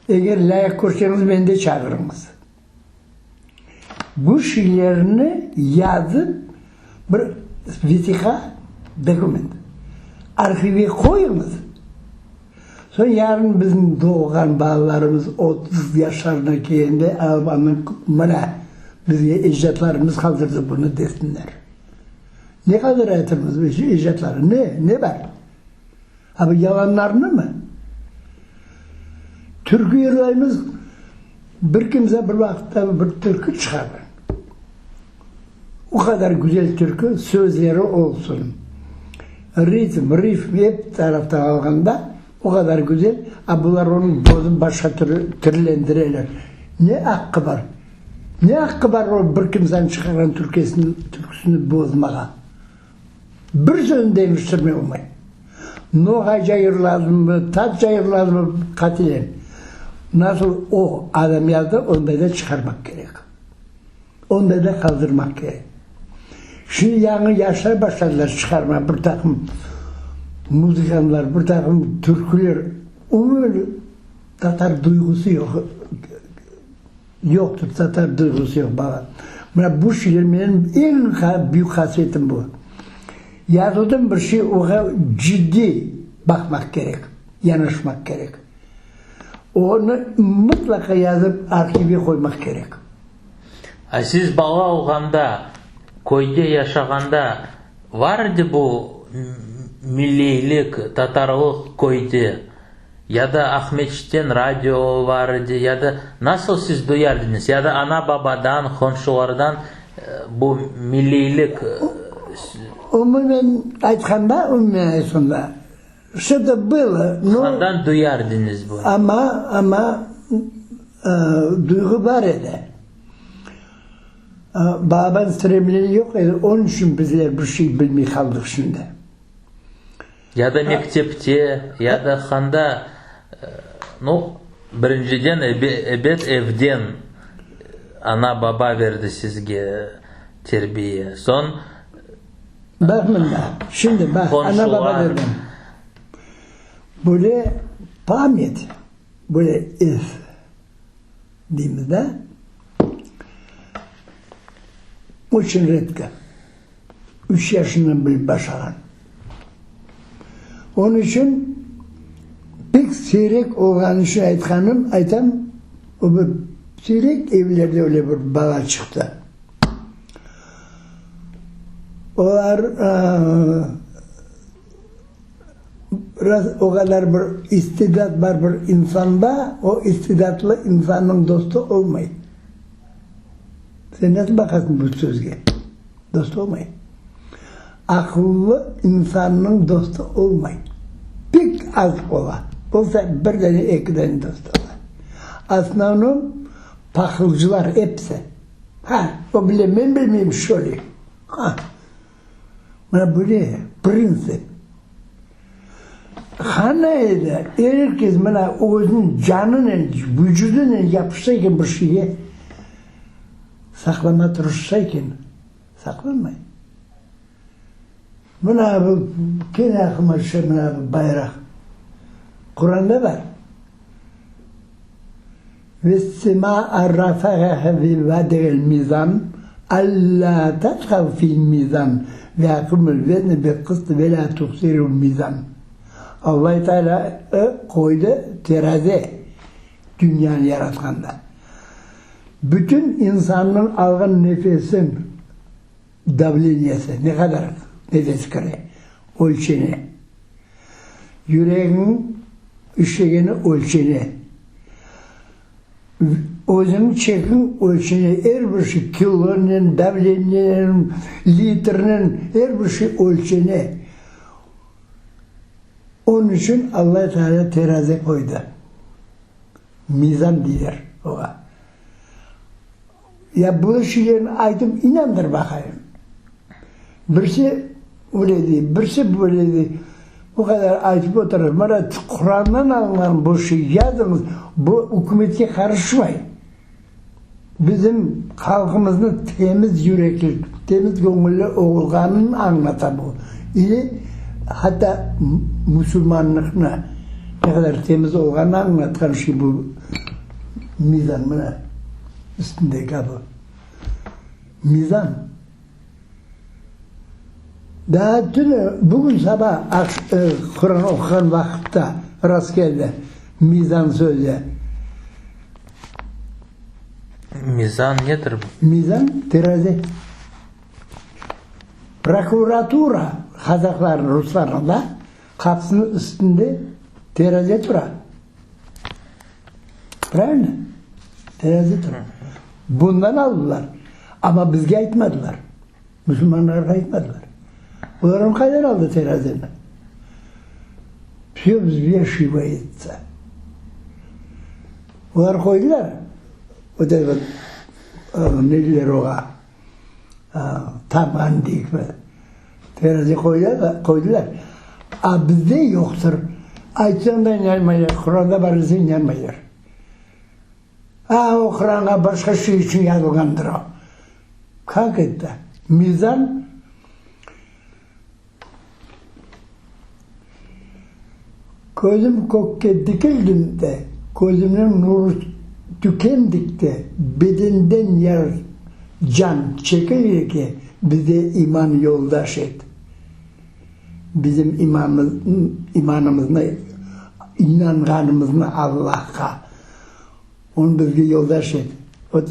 Eger lâyıq körseñiz, meni de çağırıñız. Bu şeylerni yazıp, bir vesiqa, dokument, arhivge qoyuñız. Soñ yarın bizim doğğan balalarımız 30 yaşlarına kelgende alıp andan, mına, bizge ecdatlarımız qaldırdı bunı desinler. Ne qaldırayatırmız ecdatları? Ne? Ne bar? A bu yalanlarnımı? Türkü yırlaymız, bir kimse bir vaqıtta bir türkü çıqarır. O qadar güzel türkü, sözleri olsun, ritm, rifm ep taraftan alğanda o qadar güzel, a bular onı bozıp başqa türlendireler. Ne aqqı bar? Ne aqqı bar o bir kimseniñ çıqarğan türküsini bozmağa? Bir sözüni deñiştirmey olmay. Noğayca yırladımı, tatca yırladımı, qatiyen. Nasıl o adam yazdı, onday da çıqarmaq kerek. Onday da qaldırmaq kerek. Şimdi yañı yaşlar başladılar çıqarmağa, bir taqım muzıkanlar, bir taqım türküler. Umumen tatar duyğusı yoq. Yoqtır, tatar duyğusı yoq, bala. Mına bu şeyler menim eñ büyük hasetim bu. Yazıldım bir şey, oğa ciddiy baqmaq kerek, yanaşmaq kerek. Onı mıtlaqa yazıp arhivge qoymaq kerek. A siz bala olğanda, köyde yaşağanda var edi bu milliylik, tatarlıq köyde? Ya da Aqmescitten radio bar edi, ya da nasıl siz duyardıñız? Ya da ana-babadan, qomşulardan bu milliylik? Umumen aytqanda, umumen aytqanda, Что-то было, но. Qandan duyardıñız bunı? Amma, amma duyğu bar edi. Balaban stremleniye yoq edi, onıñ içün bizler bir şey bilmey qaldıq şimdi. Ya da mektepte, ya da handa, nu, birinciden, ebet, evden ana-baba berdi sizge terbiye, soñ. Baq mında, şimdi baq, ana-baba dedim. Böyle pamyat, böyle es deymiz da, oçün redko. Üç yaşından bilip başlağan. Onıñ içün pek siyrek olğanı içün aytqanım, aytam, o bir siyrek evlerde öyle bir bala çıqtı. Olar biraz o qadar bir istidat bar bir insanda, o istidatlı insannıñ dostu olmay. Sen nasıl baqasıñ bu sözge? Dost olmay. Aqıllı insannıñ dostu olmay. Pek az ola. Olsa bir dane, eki dane dostu ola. Osnovnom pahılcılar episi. Ha, o bile, men bilmeyim, şo li. Ha. Mına böyle printsip. Qanday edi, er kes mına özüniñ canınen, vucudınen yapışsa eken bir şeyge, saqlama tırışsa eken, saqlanmay. Mına bu, kene aqlıma tüşe mına bu bayraq. Quranda bar. Vessema'a rafa'aha ve vada'al mizan, allâ tatğav fil mizan, ve aqimul vezne bil qıst ve lâ tuhsirul mizan. Alla Teala qoydı teraze dünyanı yaratqanda. Bütün insannıñ alğan nefesin davleniyesi, ne qadar nefes kire, ölçene. Yüregiñ işlegeni ölçene. Özüniñ çekiñ ölçene, er bir şey kilonen, davleniyenen, litrnen, er bir şey ölçene. Onıñ içün Alla Teala teraze qoydı. Mizan deyler oña. Ya bu şeylerni aytıp inandır baqayım. Birisi öyle dey, birisi böyle dey. Bu qadar aytıp oturır. Mına Qurandan alınğan bu şey yazıñız, bu ükümetke qarışmay. Bizim halqımıznı temiz yürekli, temiz göñülli olğanını añlata bu. İli hatta musulmanlıqnı ne qadar temiz olğanını añlatqan şey bu mizan mına. Üstündeki bu mizan. Daa tünü, bugün saba Quran oquğan vaqıtta rastkeldi mizan sözü. Mizan nedir? Mizan, terazi. Prokuratura qazaqlarnıñ, ruslarnıñ da qapısınıñ üstünde terazi tura. Pravilno? Terazi tura. Bundan aldılar. Amma bizge aytmadılar. Musulmanlarğa aytmadılar. Olar onı qaydan aldı terazini? Vse vзвешивается. Olar qoydılar, vot этот, ne deyler oğa, taban deyik mi? Terazi qoydılar. A bizde yoqtır. Aytsañ da inanmaylar, Quranda bar deseñ inanmaylar. A, o Quranğa başqa şey içün yazılğandır o. Kak eto? Mizan Közüm kökke dikilgende, közümniñ nuru tükendikte, bedenden yar can çekilgeke, bize iman yoldaş et. Bizim imanımıznı, inanğanımıznı Allahqa, onı bizge yoldaş et. Vot,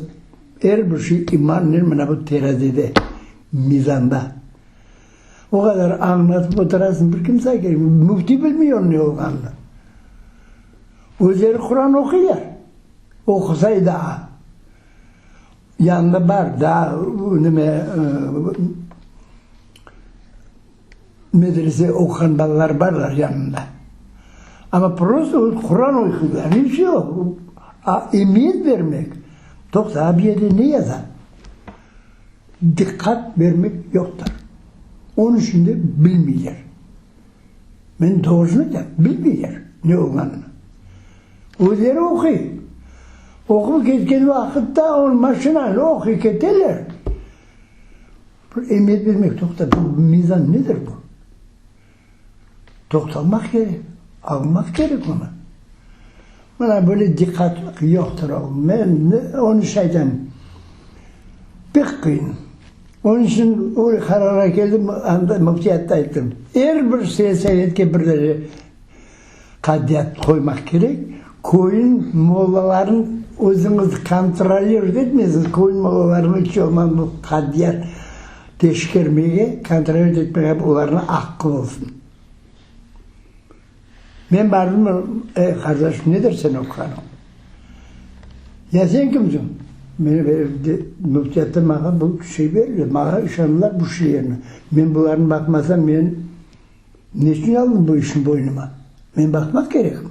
er bir şey imannen mına bu terazide, mizanda. O qadar añlatıp oturasıñ, bir kimse kelmey. Müfti bilmey onıñ ne olğanını. Özleri Quran oquylar. Oqusay daa. Yanında bar daa neme, medrese oquğan balalar barlar yanında. Amma prosto Quran oquylar, i vsyo. A emiyet bermek, toqta, bu yerde ne yaza? Diqqat bermek yoqtır. Onıñ içün de bilmeyler. Men doğrusını aytam, bilmeyler ne olğanını. Özleri oquy. Oqup ketken vaqıtta o maşinanı oquy keteler. Bir emiyet bermek, toqta, bu mizan nedir bu? Toqtalmaq kerek, almaq kerek onı. Mına böyle diqqatlıq yoqtır oğlum. Men onı aytam, pek qıyın. Onıñ içün öyle qararğa keldim, anda müftiyatta ayttım, er bir selsovetke bir dane qadiyat qoymaq kerek, köyün mollaların özüñiz kontrolirovat etmeysiñiz, köyün mollalarını iç olmağan bu qadiyat teşkermege, kontrolirovat etmege olarnıñ aqqı olsun. Men bardım, Ey, qardaş, nedir sen oquğanıñ? Ya sen kimsiñ? Meni müftiyatta maña bu şey berildi, maña işandılar bu şeylerni. Men bularnı baqmasam, men ne içün aldım bu işni boynuma? Men baqmaq kerekim.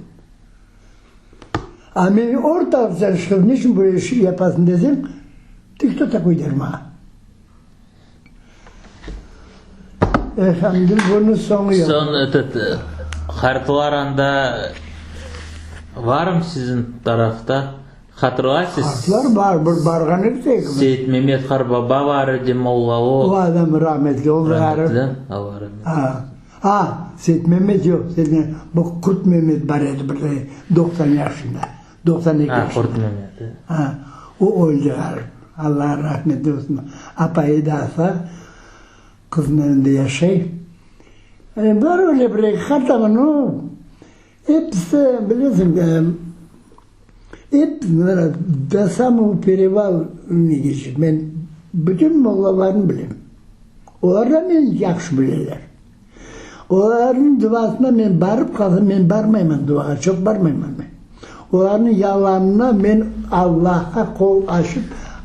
A meni ortalıqtan çıqıp, ne içün böyle şey yapasıñ desem, Tı kto takoy der maña. Efendim, bunıñ soñu yoq. Soñ, etot, qartlar anda varmı siziñ tarafta? Hatırlaysız? Qartlar bar, bir barğan edik. Seyitmemet qarbaba bar edi, molla o. O adam rahmetli oldı. Rahmetli, Allah rahmet eylesin. A, Seyitmemet yoq, Seyitmemet, bu Qurtmemet bar edi bir de, 90 yaşında, 92 yaşında. A, Qurtmemet, e. A, o öldi ğarip. Allah rahmetli olsun. Apayı da sağ, qızınıñ evinde yaşay. Bar öyle bir eki qart ama, no, episi, bilesiñ, episi, do samogo pereval ne keçip, men bütün mollalarnı bilem. Olar da meni yahşı bileler. Olarnıñ duasına men barıp qalsam, men barmayman duağa, çoq barmayman men. Olarnıñ yalanına men Allahqa qol açıp,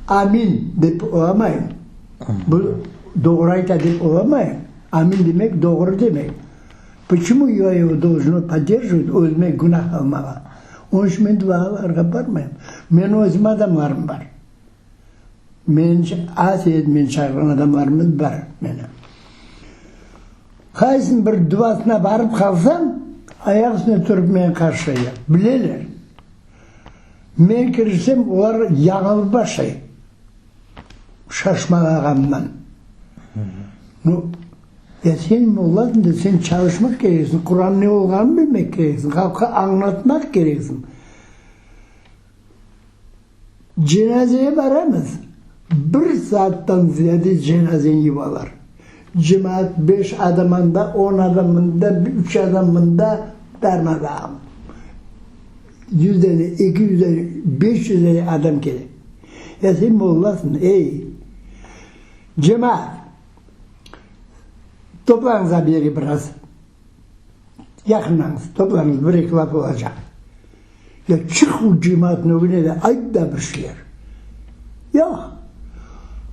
amin dep olamayım. Bu doğru ayta dep olamayım. Amin demek, doğru demek. Poçemu ya ego dolžno podderjivati, özüme günah almağa? Onıñ içün men dualarğa barmayım. Menim özüm adamlarım bar. Men az edi, men çağırğan adamlarımız bar meni. Qaysınıñ bir duasına barıp qalsam, ayaq üstüne turıp meni qarşılaylar. Bileler. Men kirsem, olar yañılıp başlay. Şaşmalağandan. Nu, ya sen mollasıñ da, sen çalışmaq kereksiñ, Quran ne olğanını bilmek kereksiñ, halqqa añlatmaq kereksiñ. Cenazeye baramız, bir saattan ziyade cenazeni yuvalar. Cemaat beş adam anda, on adam mında, üç adam mında, darma-dağın. Yüz dane, 200 dane, 500 dane adam kele. Ya sen mollasıñ, ey, cemaat, toplanıñız bir yerge biraz. Yaqınlañız, toplanıñız, bir-eki laf olacaq. Ya çıq bu cemaatnıñ ögüne de ayt da bir şeyler. Yoq.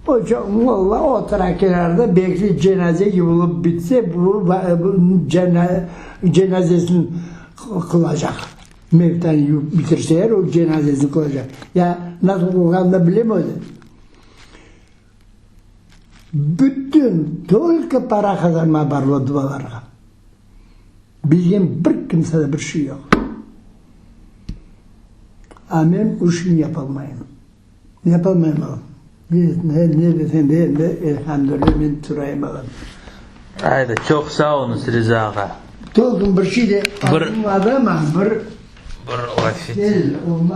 O çoq molla otura kenarda, bekley cenaze yuvulıp bitse, bu cenazesini qılacaq. Mevtanı yuvıp bitirseler, o cenazesini qılacaq. Ya nasıl qılğanını da bilem özü. Bütün, tolko para qazanma barlı dualarğa. Bilgen bir kimsede bir şey yoq. A men o işni yapalmayım. Yapalmayım ağam. Ne, ne desem de, de, elhamdülillah, men turayım ağam. Ayda, çoq sağ oluñız, Riza ağa. Tolkun bir şey de Bir- añladım, bir Bir laf el olmaz.